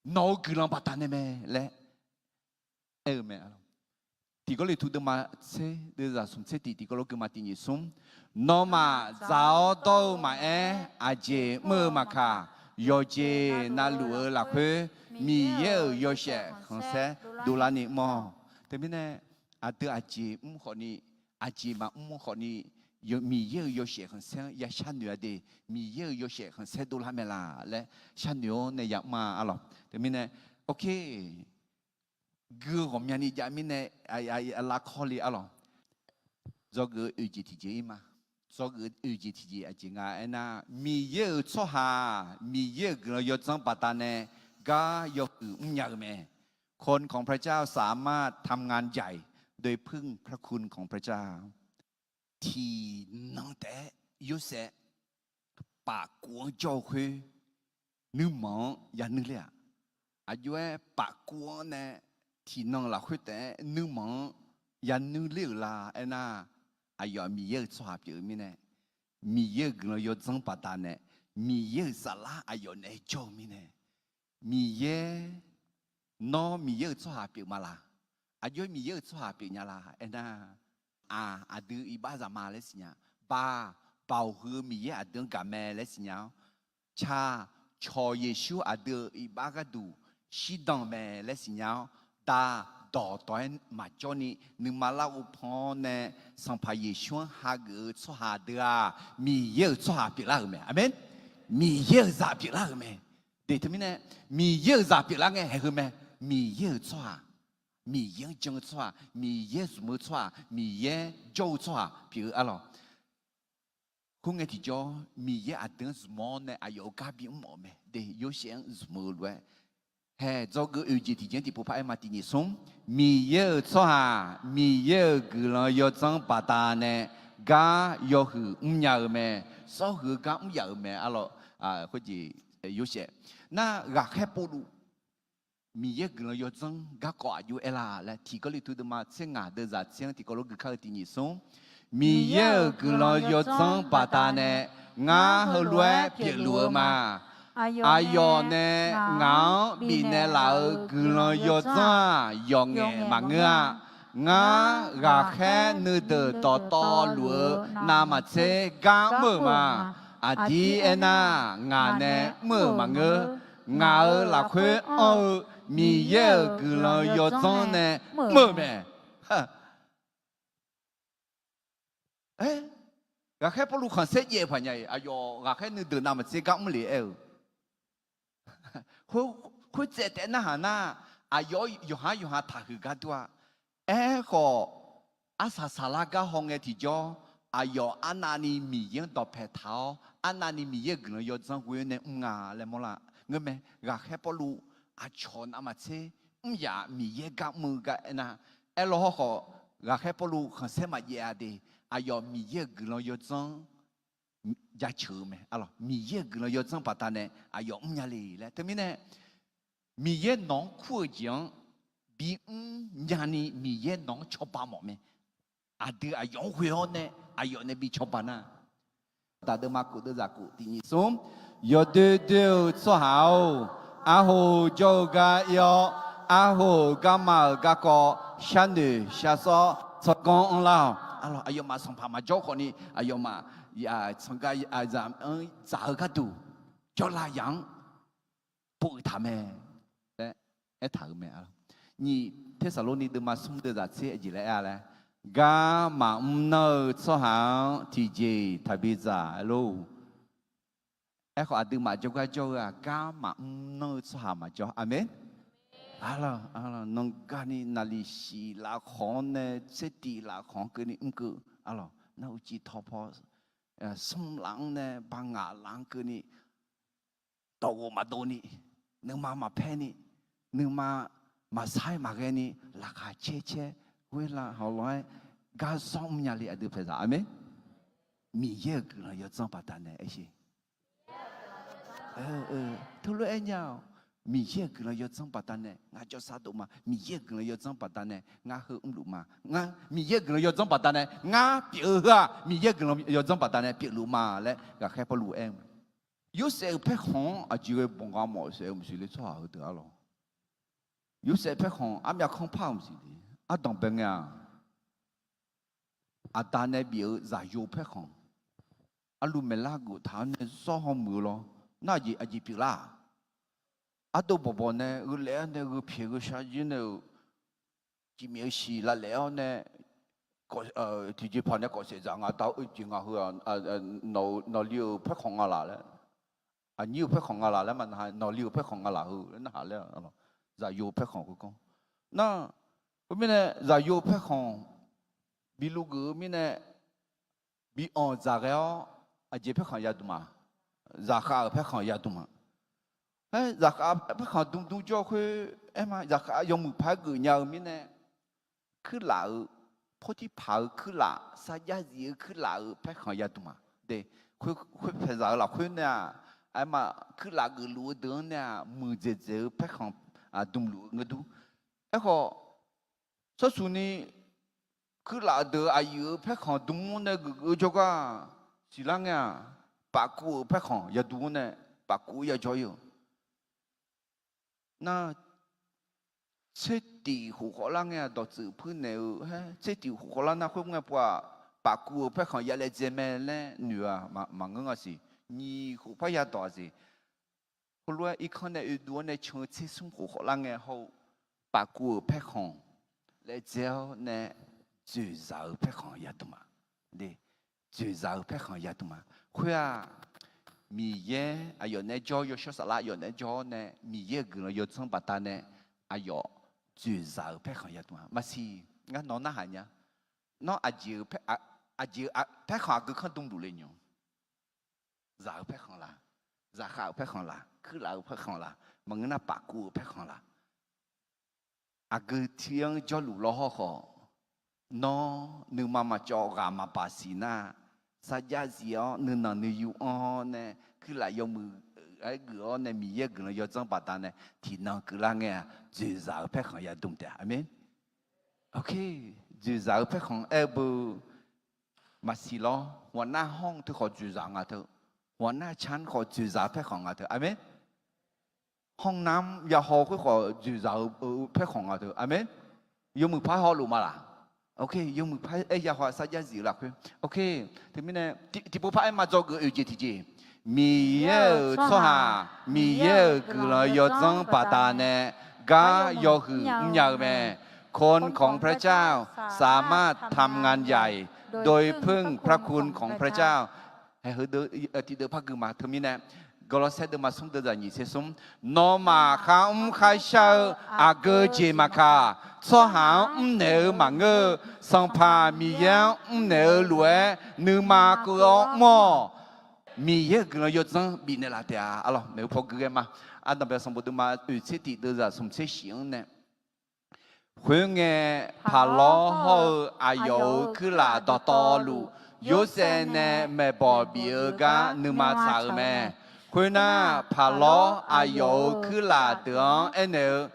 Nawq-euq guiqlanq baqdanae mae laer aer-eu mae. Tiq Gawrliqtu deuvma tser deuvzaq smq tser tiq, tiq Gawrliqtu deuvma tiq nyiq smr, Nawmaf dzaq-awr dawr-eu maqaer, aqjeq mr-eu maqkaq, yawqjeq navluf-eu lafkhoer Miqyaer-euq yawshaef khanqsaer dovlarni mr-awq. Teumirnae aqdui aqjeq mr khawfni, aqjeq maqmr khawfni, Miqyaer-euq yawshaef khanqsaer-anr ya sharnoeq-a de. Miqyaer-euq yawshaef khanqsaer dovlar mae laf laer sharnoeq-awr nae yamr-a. Arlawq, teumirnae, ok, gui-eu ghawqmyani jav mirnae, lavkawr le. Arlawq, dzawgeuf-eu oeq jeq tiqjeq-ir ma. Dzawgeuf-eu oeq jeq tiqjeq aqjeq nga aernar, Miqyaer-euq tsawrhaq Miqyaer-euq guiqlanq yawdzanr baqdanae gar yawhuiq mrnya-eu mae. คนของพระเจ้าสามารถทำงานใหญ่โดยพึ่งพระคุณของพระเจ้า Tiqnan taef-aer Yorsaev pafkuf-anr jawr-eu khoer, nuirmanq-anr yanuir ler-aq. Aqjox-aer pafkuf-anr nae tiqnan lafkhoer taef-aer nuirmanq-anr yanuir ler-euq la aernar, aqyawf Miqyaer-euq tsawrhaq pyeuf-eu mirnae, Miqyaer-euq guiqlanq yawdzanr baqdanae, Miqyaer-euq saflar aqyawf naeq-aer jawr-eu mirnae, Miqyaer, nawr Miqyaer-euq tsawrhaq pyeuf ma laq? Aqjox-aer Miqyaer-euq tsawrhaq pyeuf nya la aernar, aq, aqdui iqbax zaqma laer siqnya. Baq, Baoq huiq-eu Miqyaer aqdui-anr gaq mae laer siqnya-awr, ca, cawq Yeqsur aqdui-euq iqbax gharduq shirdan mae laer siqnya-awr, da, dawqtawq-aer maqjawr ni nuima larghov pan-awr nae Sanqpaq Yeqsur-anr hageuf-eu tsawrhaq deuq-aq, Miqyaer-euq tsawrhaq pyeuflar-euq mae. Aqmeq. Miqyaer-euq zaq pyeuflar-euq mae. De teumirnae, Miqyaer-euq zaq pyeuflar ngae haeq heu mae. Miqyaer-euq tsawrhaq, Miqyaer-anr jan-eu tsawrhaq, Miqyaer zmq-eu tsawrhaq, Miqyaer jawr-eu tsawrhaq pyeuf-eu. Arlawq, khoerngae tiqjawr Miqyaer aqdui-anr zmq-awr nae aqyawf-euq gar bimr mawf-eu mae. De, Yorsaev-anr zmq-eu lof-aer, hae, dzawgeuf oeq jeq tiqjeq-anr tiqpov par aer ma. Tiq nyiq smr, Miqyaer-euq tsawrhaq Miqyaer-euq guiqlanq yawdzanr baqdanae gar yawhuiq mrnya-eu mae. Sawr huiq-eu gar mr yaf-euq mae. Arlawq, khoerjeq, Yorsaev nar, ghaqkhaer Pawrluv Miqyaer-euq guiqlanq yawdzanr garkawv aqjox aer la laer, Tiq Gawrliqtu deuvma tser ngaq deuvzaq tser-anr tiqkawv lof gui kar-eu. Tiq nyiq smr, Miqyaer-euq guiqlanq yawdzanr baqdanae ngar heulof-aer pyeufluf-eu ma. Aqyawf nae ngaq-anr bifnaeq laf-euq guiqlanq yawdzanr-aq, yawqngaef maqngeur-a. Ngar ghaqkhaer nuideuq dawqtawvluf-eu navmaqtser gar mr-euq ma. Aqdir aernar, ngaq nae mr-euq maqngeur. Ngaq-euq lafkhoer anr-eu Miqyaer-euq guiqlanq yawdzanr nae mr-euq mae. Ghaqkhaer Pawrluv khanqsaer jaev paq nya-iq, aqyawf ghaqkhaer nuideuq navmaqtser gar mr le aer-eu. Khoer, khoertsaev taef narhaq nar, aqyawf yawqha yawqha taqhuiq gar dur-a. Aerkhawf, arsaq saqlar gar hawngae tiqjawr, aqyawf arnavni Miqyaer-anr dawqpae taq-awr, arnavni Miqyaer-euq guiqlanq yawdzanr ghoe-awr nae mr nga laer mawrlar. Ngeurmae, ghaqkhaer Pawrluv aqcawq navmaqtser mr yaf Miqyaer gar mr-eu gar aernar, aerlaw hawrkhawf, ghaqkhaer Pawrluv khanqsaer maqjaev-a de, aqyawf Miqyaer-euq guiqlanq yawdzanr jaceuq-eu mae. Miqyaer-euq guiqlanq yawdzanr baqdanae aqyawf mrnya le laer. Teumirnae, Miqyaer nawq-anr kur-eu jeq-anr bimr nyani Miqyaer nawq-anr cawba mawf mae. Aqdui aqyawf-anr ghoe-awr nae aqyawf nae bi cawba nar, Daqdeuvma kof deuvzaq kof tiq nyiq smr. Yawdoer doer-eu tsawrhaq-or, arhoq jawr-eu gar ir-awr, arhoq-euq garma-euq garkawv sharnoeq sharsawr tsawrganr anrlar-awq. Aqyawfmaf sanqpaq maqjawr khawfni aqyawfmaf sanqgar zaq-anr dzaq-eu gharduq jawrlav yaf-anr pov-eu taq mae laer aertaq-euq mae. Nyiq Tersaqlorni deuvma smr deuvzaq tser aqjeq laer aer-a laer, gar maqmr nanr-eu tsawrhaq-anr tiqjeq taqbi dzaq-a lor. Aerkhawf aqduimaf jawrgar jawr-eu-aq, gar maqmr nanr-eu tsawrhaq maqjawr. Aqmeq. Nanqgani naqliq shif lafkhanq-anr nae tsertif lafkhanq-anr keuvni mr keuv. Aqlawq nar uqcif tawqpaw smr laf-anr nae bangaf laf-anr keuvni dawqghof maqdov ni, nuima maqpaer ni, nuima maqsar-aer maqghae ni, laqkhaq caer caer ghoer la hawq lawr-aer gar zanr mrnya le aqdui paeqzaq. Aqmeq. Miqyaer-euq guiqlanq yawdzanr baqdanae aer sher. Teulof-aer nya-awq. Miqyaer-euq guiqlanq yawdzanr baqdanae ngar jawrsar dov ma. Miqyaer-euq guiqlanq yawdzanr baqdanae ngar heu mrluf ma. Ngar Miqyaer-euq guiqlanq yawdzanr baqdanae ngar pyeuf-eu heu-aq, Miqyaer-euq guiqlanq yawdzanr baqdanae pyeufluf ma laer ghaqkhaer Pawrluv aer-eu mae. Yorsaev-euq paerkhanq-anr aqjeq ghae banqgha mawf-eu saef-eu maqsiq le tsawrhaq heudeuq arlawq. Yorsaev paerkhanq armyav kanr par-euq maqsiq le. Ardanq bae ngae-aq, aqda nae bif-eu zaqyo paerkhanq, arlu maeqlar geuf taq-anr nae zawr hawmuiq-eu lawr. Nar aqjeq pyeuflar-aq, ardov bawqbawq nae gheu laef-awr nae gheu pyaeq gheu shar jir nae-euq cifmyef-eu siq lavlaef-awr nae tiqjeqpaq nae kawf saef dzaq nga da-eu jeq nga heu-aq, nawq li-euq paerkhanq nga laq laer, aqnyir-euq paerkhanq nga laq laer ma na, nawq li-euq paerkhanq nga laq heu laer narhaq laer, zaqyo paerkhanq khoerkanr. Nar, khoermirnae zaqyo paerkhanq bi luvgeuf-eu mirnae, bi anq dzaq ghae-awr, aqjeq paerkhanq yadmq ma. Zaqkhav-euq paerkhanq yadmq ma. Aer, zaqkhav paerkhanq dmdm jawr khoer aer ma, zaqkhav yawmuiq paq-aer geufnya-eu mirnae, kuirlaf-euq, Pawrtirpaq-euq kuirlaf, sarjax zif-eu kuirlaf-euq paerkhanq yadmq ma. De, khoer paeqzaq-eu lafkhoer nae-aq, aer ma, kuirlaf geufluf-eu deuq-anr nae-aq, muiqdzaeq dzaeq-eu paerkhanq dmluf-eu ngeur dur. Aerkhawf, tsawrsuq ni kuirlaf deuq aqyuif-euq paerkhanq dm-anr nae geuf-eu jawrgar siqlar ngae-aq, pafkuv-euq paerkhanq yadm-anr nae pafkuv-eu yajawr ir-euq. Nar, tsertif khof khawflar ngae-aq dawqtsuif puirnaeq-eu, aer, tsertif khof khawflar nar khoerngae pov-aq, pafkuv-euq paerkhanq ya laejae mae laer noeq-aq maqngeur nga siq. Nyiq khof parya dawq-aq siq. Khoerlof-aer irkanr nae oedov-awr nae can-eu tsersmr khof khawflar ngae hawr-eu, pafkuv-euq paerkhanq laejae-awr nae dzoeqzaq-euq paerkhanq yadm ma. De, dzoeqzaq-euq paerkhanq yadm ma. Khoer-aq, Miqyaer aqyawf naeq-aer jawr, yawshawr saflar aqyawf naeq-aer jawr-awr nae Miqyaer-euq guiqlanq yawdzanr baqdanae aqyawf dzoeqzaq-euq paerkhanq yadm ma. Maqsiq, ngar nawq narhaq nya. Nawr aqjeq-eu, aqjeq paerkhanq aqgeu kanr dm luf le nymr. Zaq-euq paerkhanq la, zaqkhav-euq paerkhanq la, kuirlaf-euq paerkhanq la, maqngeur nar pafkuv-euq paerkhanq la. Aqgeu tir-anr jawrluf lawr hawrkhawf, nawr nuima maqcawv ghaq maqbaq siq nar, sarjax zif-awr nuinanq nuiyu anr-awr nae kuirlaf yawmuiq-aer geuf-awr nae Miqyaer guiqlanq yawdzanr baqdanae tiqnan keuvlar ngae-aq, dzoeqzaq-euq paerkhanq yadm taef-a. Aqmeq. Dzoeqzaq-eu paerkhanq aer-eu beu maqsiq lawr. Ghaqnar hanr teu khawf dzoeqzaq nga teu. Ghaqnar can khawf dzoeqzaq-eu paerkhanq nga teu. Aqmeq. Hanr nar yahaw khoer khawf dzoeqzaq-eu paerkhanq nga teu. Aqmeq. Yawmuiq par hawluf ma laq? Yawmuiq par aer yahaw sarjax zif-eu lafkhoer. Teumirnae tiqpov par aer ma dzawgeuf oeq jeq tiqjeq. Miqyaer-euq tsawrhaq Miqyaer-euq guiqlanq yawdzanr baqdanae gar yawhuiq mrnya-eu mae. คนของพระเจ้าสามารถทำงานใหญ่โดยพึ่งพระคุณของพระเจ้า Hae heu tiqdeuv par gui ma. Teumirnae Gawrlawrsaer deuvma smr deuv zaq nyiq tser smr, nawmaf kharmr kharshar-eu aqgeu jeq maqkaq, tsawrhaq-anr mrnaeq-eu maqngeur-eu, Sanqpaq Miqyaer-anr mrnaeq-eu lof-aer nuima keuv-awr mr-awq. Miqyaer-euq guiqlanq yawdzanr bifnaeq laf taef-a. Arlawq, maeqhu paw gui ghae ma. Ardanqbae sanqbof deuvma oeq tser tiq deuv zaq smq tser shif-anr nae, khoerngae, Paqlawr hawr-eu aqyawf-euq kuirlaf dawqtawvluf, Yorsaev nae maeqbawq bif-eu gar nuima tsaq-euq mae. Khoernar, Paqlawr aqyawf-euq kuirlaf deuq-anr aernaeq-eu,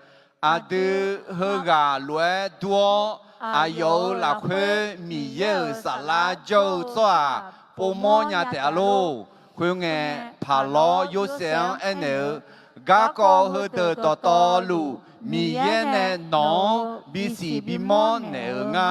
Aqdui heughaq lof-aer dur-awr, aqyawf-euq lafkhoer Miqyaer-euq saflar jawr-eu tsawrhaq povmawr nya taef-a lor. Khoerngae, Paqlawr Yorsaev-anr aernaeq-eu, Garkawv heudeuq dawqtawvluf, Miqyaer nae nawq-anr bisiq bimawr naeq-euq nga.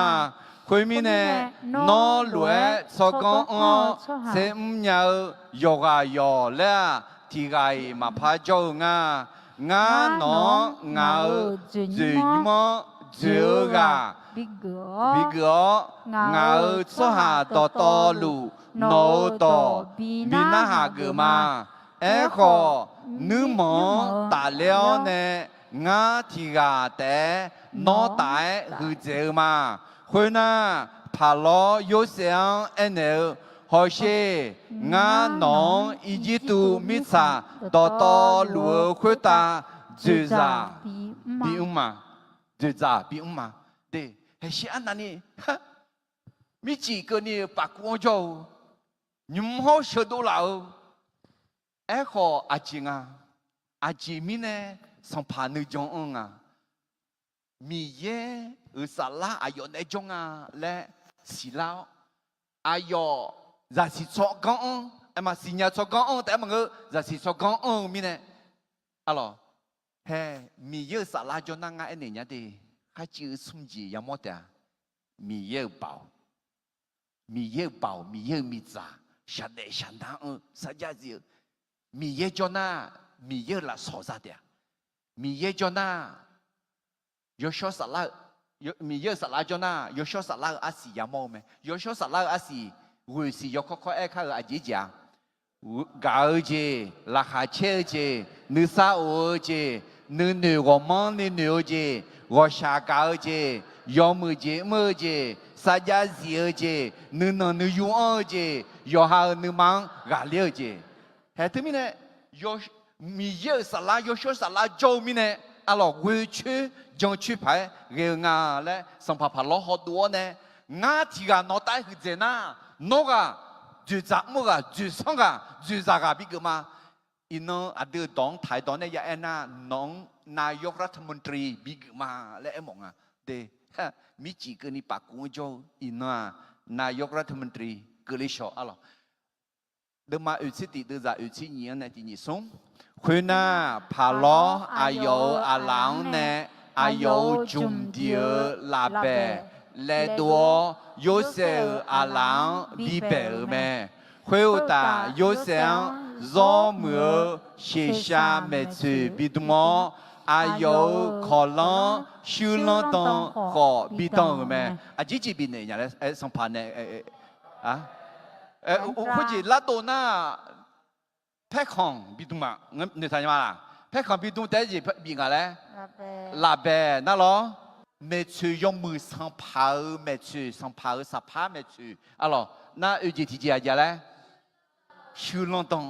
Khoermirnae, nawr lof-aer tsawrganr anr-awr tsermr nya-eu yawqghaq yawq laer-aq, tiq ghaq-iq maqpar jawr-eu nga. Ngar nawq-anr ngaq-euq dzoeqnymr-anr dzoeq-eu ghaq bigeuf-awr, ngaq-euq tsawrhaq dawqtawvluf nawq-euq dawq bi narhaq geuf ma. Aerkhawf, nuirmanq-anr tafler-awr nae ngar tiq ghaq taef-aer nawr taf-aer huiqdzaeq-eu ma. Khoernar, Paqlawr Yorsaev-anr aernaeq-eu, Hawsher, ngar nawq-anr Irjirtuv mirtsaq dawqtawvluf-eu khoertav dzoeqdzaq bimr ma. Dzoeqdzaq bimr ma. De, haeqshir arnavni mircif keuvni-euq pafkuv-anr jawr-eu, nymq hawr sheuqdov laf-eu. Aerkhawf aqjeq nga, aqjeq mirnae sanqpaq nuijan anr nga. Miqyaer-euq saflar aqyawf naeq-aer jawr nga laer siqlar-awr, aqyawf zaqsiq tsawrganr anr, aerma siqnya tsawrganr anr taef-aer maqngeur, zaqsiq tsawrganr anr-eu mirnae, arlawq, hae, Miqyaer-euq saflar jawr nar ngar aernaeq nya de, kharciv-eu smr jeq yamawr taef-a. Miqyaer-euq baoq, Miqyaer-euq baoq, Miqyaer-euq miqdzaq, shaqdaef shaqnar anr-eu sarjax zif-eu, Miqyaer jawr nar, Miqyaer-euq lafsawq za taef-a. Miqyaer jawr nar, yawshawr saflar-eu, Miqyaer-euq saflar jawr nar, yawshawr saflar-eu arsiq yamawr-eu mae. Yawshawr saflar-eu arsiq, ghoeq siq yawkawr kawr aer kar-eu aqjeq jeq-a. Gaq-eu jeq, laqkhaq caer-eu jeq, nuisar of-eu jeq, nuinoeq ghawqmanrni noeq-eu jeq, ghawqshaq gaq-eu jeq, yawmuiq jeq mr-eu jeq, sarjax zif-eu jeq, nuinanq nuiyu anr-eu jeq, yawqha-euq nuima-anr ghaqler-eu jeq. Hae teumirnae, Miqyaer-euq saflar, yawshawr saflar jawr-eu mirnae, arlawq, ghoecoer jancoer paq-aer ghae-eu nga laer sanqpaq Paqlawr hawdov-awr nae, ngar tiq ghaq nawq taef-aer huiqdzaeq nar, nawr ghaq dzoeqdzaq mr-eu ghaq, dzoeqsanr ghaq, dzoeqzaq ghaq bigeuf ma. Iqnan aqdui-euq dawq-anr taq-aer dawq nae ya aer nar, nawq-anr นายกรัฐมนตรี bigeuf ma laer aermawf nga. De, mircif keuvni pafkuv-anr jawr-eu iqnan-aq, นายกรัฐมนตรี keuvle shawq, arlawq. Deuvma oeq tser tiq deuv zaq oeq tser nyiq-anr nae tiq nyiq smr. Khoernar, Paqlawr aqyawf-euq aqlaf-anr nae aqyawf-euq jmq diq-eu lafbaeq laevdov-awr, Yorsaev-euq aqlaf-anr bibaeq-euq mae. Khoeruqtaf, Yorsaev-anr zawr muiq-eu shaqshav maeqtsoeq bidm-awr, aqyawf-euq kawqlanr shuirlanr dan khawf bidan-euq mae. Aqjeq jeq bifnaeq nya laer sanqpaq nae khoerjeq lardov nar, paerkhanq bidm-aq, noeqtaq nya ma laq? Paerkhanq bidm taef-aer jeq bif nga laer, lafbaeq nar lawr, maeqtsoeq yawmuiq sanqpaq-euq maeqtsoeq, sanqpaq-euq saqpar maeqtsoeq, arlawq, nar oeq jeq tiqjeq aqjeq laer, shuirlanr dan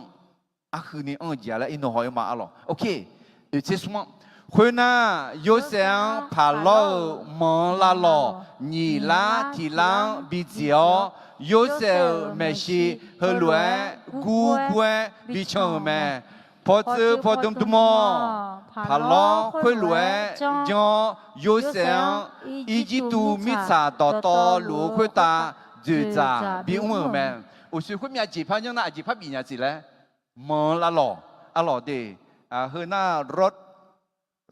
arhuini anr-eu jeq laer iqnan haw-ir ma, arlawq. Oke, oeq tser smr-anr, khoernar, Yorsaev-anr Paqlawr-euq manq-eu lavlawq nyiq lar tiq lar-anr bidziq-awr, Yorsaev-euq maeqshi heulof-aer gurgur-aer bican-euq mae. Pawtsuif pawdm dm-awr, Paqlawr khoerlof-aer janr-awr, Yorsaev-anr Irjirtuv mirtsaq dawqtawvluf-eu khoertav dzoeqdzaq bimr-euq mae. Uqshoe khoermyav jeq par janr nar, aqjeq par bifnya siq laer, manq-eu lavlawq, arlawq de, heunar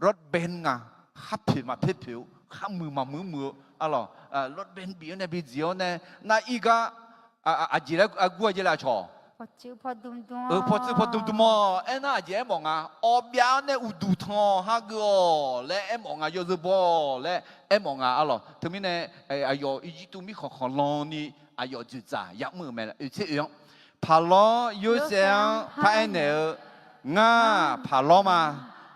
Ruth Bader nga, khar poeq maqpoeq poeq-eu, khar muiq maqmuiq muiq-eu, arlawq, Ruth Bader bif-awr nae bidziq-awr nae, nar ir gar aqjeq laer argur-a jeq laer aqcawq, pawtsuif pawdm dm-awr, aernar aqjeq aermawf nga, awbyav-awr nae uqduq tan-awq, hageuf-awq laer aermawf nga, yawzeu baw-awq laer aermawf nga, arlawq. Teumirnae, aqyawf Irjirtuv mirkhanq khanqlan ni aqyawf dzoeqdzaq yamr-euq mae. Oeq tser oeq-anr, Paqlawr Yorsaev-anr paraer naeq-eu, Ngar paqlawr ma.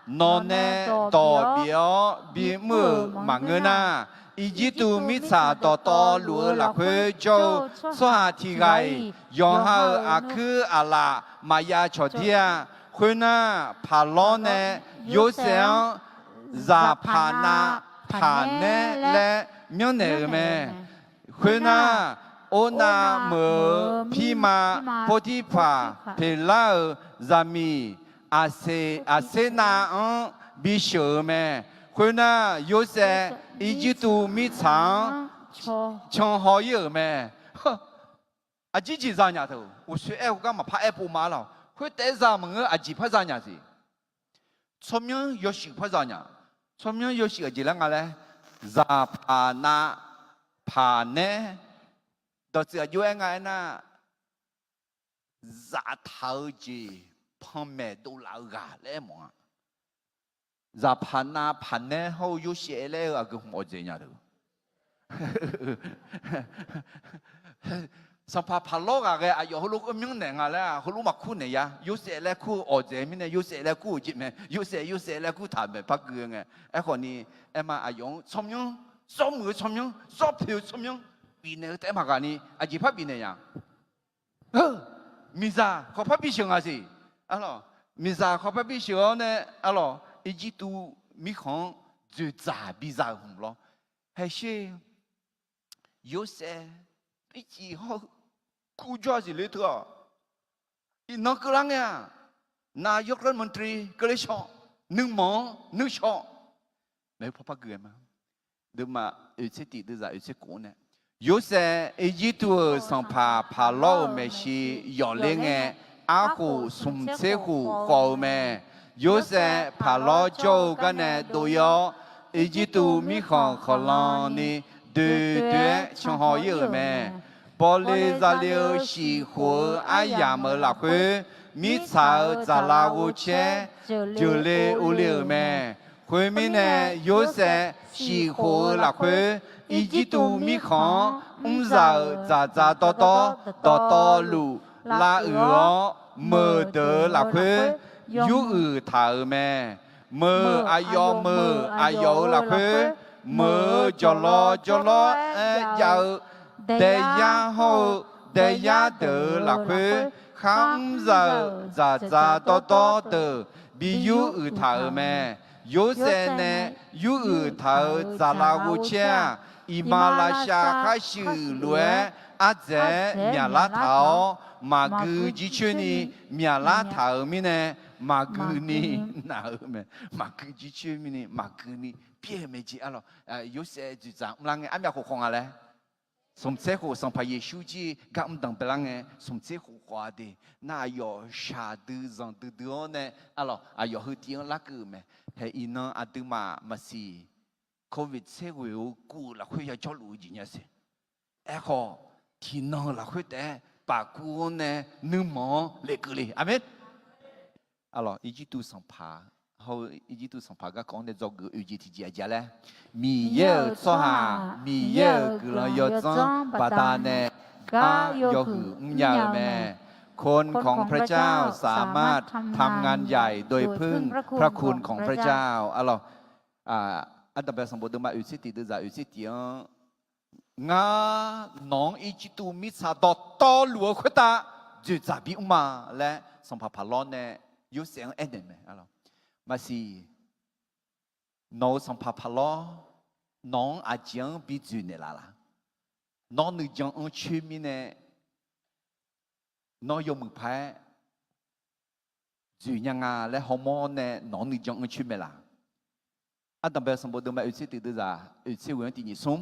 Nawq nae dawq bif-awr bimr-euq maqngeur nar, Irjirtuv mirtsaq dawqtawvluf-eu lafkhoer jawr-eu tsawrhaq tiq ghaq-iq yawqha-euq aqkuir aqlaf maqya cawqdir-a. Khoernar, paqlawr nae Yorsaev-anr zaqpaq nav paqnaer laer myanrnaeq-euq mae. Khoernar, Ornav meuq-euq pirma Pawrtirpaq peqlar-euq zaqmiq Aqseq, Aqsernav-anr bisheuq-eu mae. Khoernar, Yorsaev Irjirtuv mirtsaq-anr canhaw ir-euq mae. Aqjir jeq zanya teu, uqsoer aer-eu gar maqpar aer pov ma lawq. Khoertaef-aer za maqngeur, aqjeq par zanya siq. Tsawrmyanr yawshuif par zanya. Tsawrmyanr yawshuif aqjeq laer nga laer, zaqpaq nav paqnaer, dawqtsuif aqjox-aer nga aernar, zaftaq-eu jeq panmaeq dovlaf-eu ghaq laer aermawf-a. Zaqpaq nav paqnaer hawr-eu Yorsaev laer-eu aqgeu hmq awqdzaeq nya teu. Sanqpaq paqlawr ghaq ghae aqyawf heulof-aer myanrnaeq nga laer-aq, heulof maqkur naeq ya. Yorsaev laer kur-eu awqdzaeq mirnae, Yorsaev laer kur-euq jeq mae. Yorsaev, Yorsaev laer kur taq maeq par gui-eu ngae. Aerkhawf ni, aer ma, aqyawf-anr tsawrmyanr, zawr muiq-eu tsawrmyanr, zawr poeq-eu tsawrmyanr bifnaeq-eu taef-aer maqghaq ni, aqjeq par bifnaeq nya. Miqzaq khawf par bisheuq nga siq. Arlawq, miqzaq khawf par bisheuq-awr nae, arlawq, Irjirtuv mirkhanq-anr dzoeqdzaq biza-euq hmq lawr. Haeqsher, Yorsaev ircif hawr-eu kurjawr-a siq le teu-aq, iqnan keuvlar ngae-aq, nav yawrkeuv manqtri keuvle shawr, nuima-anr nuishaw maeq-eu par par gui-aer ma. Deuvma oeqtser tiq deuvzaq oeqtser kof-anr nae, Yorsaev Irjirtuv-euq sanqpaq paqlawr-euq maeqshi yawfler ngae, arkhof smq tser khof khawf-eu mae. Yorsaev paqlawr jawr-eu garnae dov-ir-awr, Irjirtuv mirkhanq khanqlan ni doe doe-aer canhaw ir-euq mae. Bawle zale-eu shif khof-eu aryamq-euq lafkhoer, mirtsaq-euq dzaqlav ghovcaer jeuqle urle-euq mae. Khoermirnae, Yorsaev shif khof-eu lafkhoer, Irjirtuv mirkhanq-anr mrzaq-euq dzaqdzaq dawrdawr dawqtawvluf lavuiq-awr, meuq deuq-eu lafkhoer yuruiq taq-euq mae. Meuq aqyawf meuq aqyawf-euq lafkhoer, meuq-eu jawqlawv jawrlawr-aer jav-eu daeyar hawr-eu daeyar deuq-euq lafkhoer, kharmr za-euq dzaqdzaq dawrdawr deuq bi yuruiq taq-euq mae. Yorsaev nae yuruiq taq-euq dzaqlav ghovcaer-aq, iqmalavshav khar shuif lof-aer ardzaeq-aer myaqlar taq-awr, maqgui jircoer ni myaqlar taq-euq mirnae, maqgui ni naq-euq mae. Maqgui jircoer mirni maqgui ni byaer-eu mae jeq. Arlawq, Yorsaev dzoeqdzaq mrlar ngae armyav khof khawf nga laer, smq tser khof Sanqpaq Yeqsur jir gar mr danqbae lar ngae, smq tser khof khawf-a de. Nar aqyawf shaqdui zanqdui dui-awr nae, arlawq, aqyawf heu tiv-anr larkeuv-euq mae. Hae iqnan aqduimaf maqsiq Covid tser ghoeq-eu kuv-euq lafkhoer yajawr luf-eu jeq nya siq. Aerkhawf, tiqnan-eu lafkhoer taef-aer paf kuv-anr nae nuima-anr lekeuv le. Aqmeq. Arlawq, Irjirtuv sanqpaq hawr-eu Irjirtuv sanqpaq garkawv-anr nae dzawgeuf oeq jeq tiqjeq aqjeq-a laer, Miqyaer-euq tsawrhaq, Miqyaer-euq guiqlanq yawdzanr baqdanae gar yawhuiq mrnya-eu mae. คนของพระเจ้าสามารถทำงานใหญ่โดยพึ่งพระคุณของพระเจ้า Arlawq, Ardanqbae sanqbof deuvma oeqtser tiq deuvzaq oeqtser tiq-anr, Ngar nawq-anr Irjirtuv mirtsaq dawqtawvluf-eu khoertav dzoeqdzaq bimr ma laer, sanqpaq paqlawr nae Yorsaev-anr aernaeq mae. Maqsiq, nawq-euq sanqpaq paqlawr nawq-anr aqjeq-anr bi dzoeqnaeq laf laq? Nawr nuijan anrcoer mirnae, nawr yawmuiq paq-aer dzoeq nya nga laer hawmawr nae nawq-anr nuijan anrcoer mae laq? Ardanqbae sanqbof deuvma oeqtser tiq deuvzaq oeqtser ghoeq-anr tiq nyiq smr.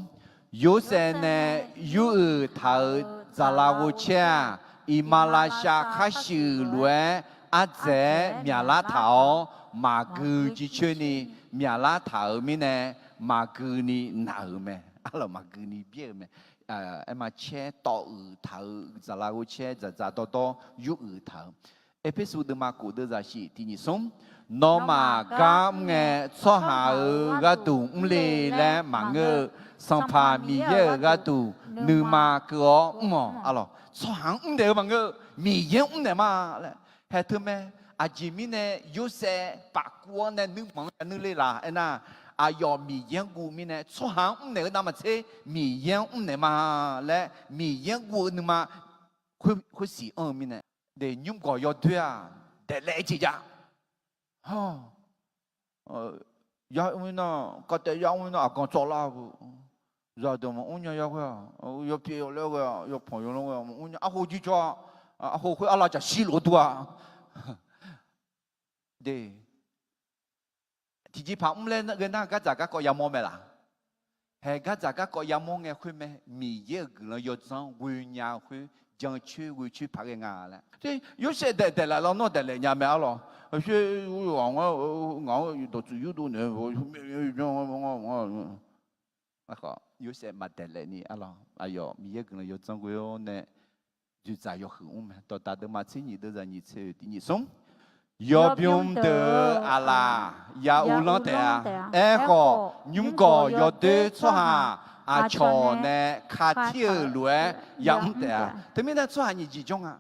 Yorsaev nae yuruiq taq-euq dzaqlaf ghovcaer-aq, iqmalavshav khar shuif lof-aer ardzaeq-aer myaqlar taq-awr, maqgui jircoer ni myaqlar taq-euq mirnae, maqgui ni naq-euq mae. Arlawq, maqgui ni byaer-euq mae. Aerma caer tawv uiq taq-euq dzaqlaf ghovcaer dzaqdzaq dawrdawr yuruiq taq-euq. Erpersu deuvma kof deuvzaq shif tiq nyiq smr. Nawmaf gar mr ngae, tsawrhaq-euq gharduq mrle laer maqngeur-eu, Sanqpaq Miqyaer-euq gharduq nuima keuv-awr mr-awq. Arlawq, tsawrhaq-anr mrnaeq-eu maqngeur-eu, Miqyaer-anr mrnaeq ma laer. Hae teu mae. Aqjeq mirnae Yorsaev pafkuv-anr nae nuirmanq-anr yanuir ler laf aernar, aqyawf Miqyaer-anr guv mirnae tsawrhaq-anr mrnaeq-eu navmaqtser Miqyaer-anr mrnaeq ma laer Miqyaer-anr guv-eu nuima khoersiq anr-eu mirnae, nymrgawq yawdoer-aq daeqlaef-aer jeq jav. Yamr nar, kavtaev yamr nar aqganq tsawvlar-eu zaqdeuq maqmr nya yaghoer-aq, yawpyaeq yawlaer ghae-aq, yawpanq yawlanr ghae-aq maqmr nya, arho jirjawr-a, arho khoer arlavcaf shirluf-eu dur-a. Tiqjeqpaq mrlaer ghae nar gardzaq garkawv yamawr mae laq? Haeq gardzaq garkawv yamawr ngae khoer mae, Miqyaer-euq guiqlanq yawdzanr ghoenya-eu khoer jancoer ghoecoer paq ghae nga laer. Yorsaev daeq daeqlaef lawnmr daeqlaef nya mae arlawq. Aqshoer, ngaq-anr dawqtsuif yurdov naeq-eu Yorsaev maqdaeqlaef ni arlawq, aqyawf Miqyaer guiqlanq yawdzanr ghoe-awr nae dzoeqdzaq yawhuiq mr mae. Dawqdaq deuvma tser nyiq deuvzaq nyiq tser oe tiq nyiq smr. Yawbymr deuq-euq aqlaf ya uvlanr taef-a. Aerkhawf, nymrgawq yawdoer tsawrhaq aqcawq nae katir-eu lof-aer yamr taef-a. Teumirnae tsawrhaq nyiq jeq janr nga.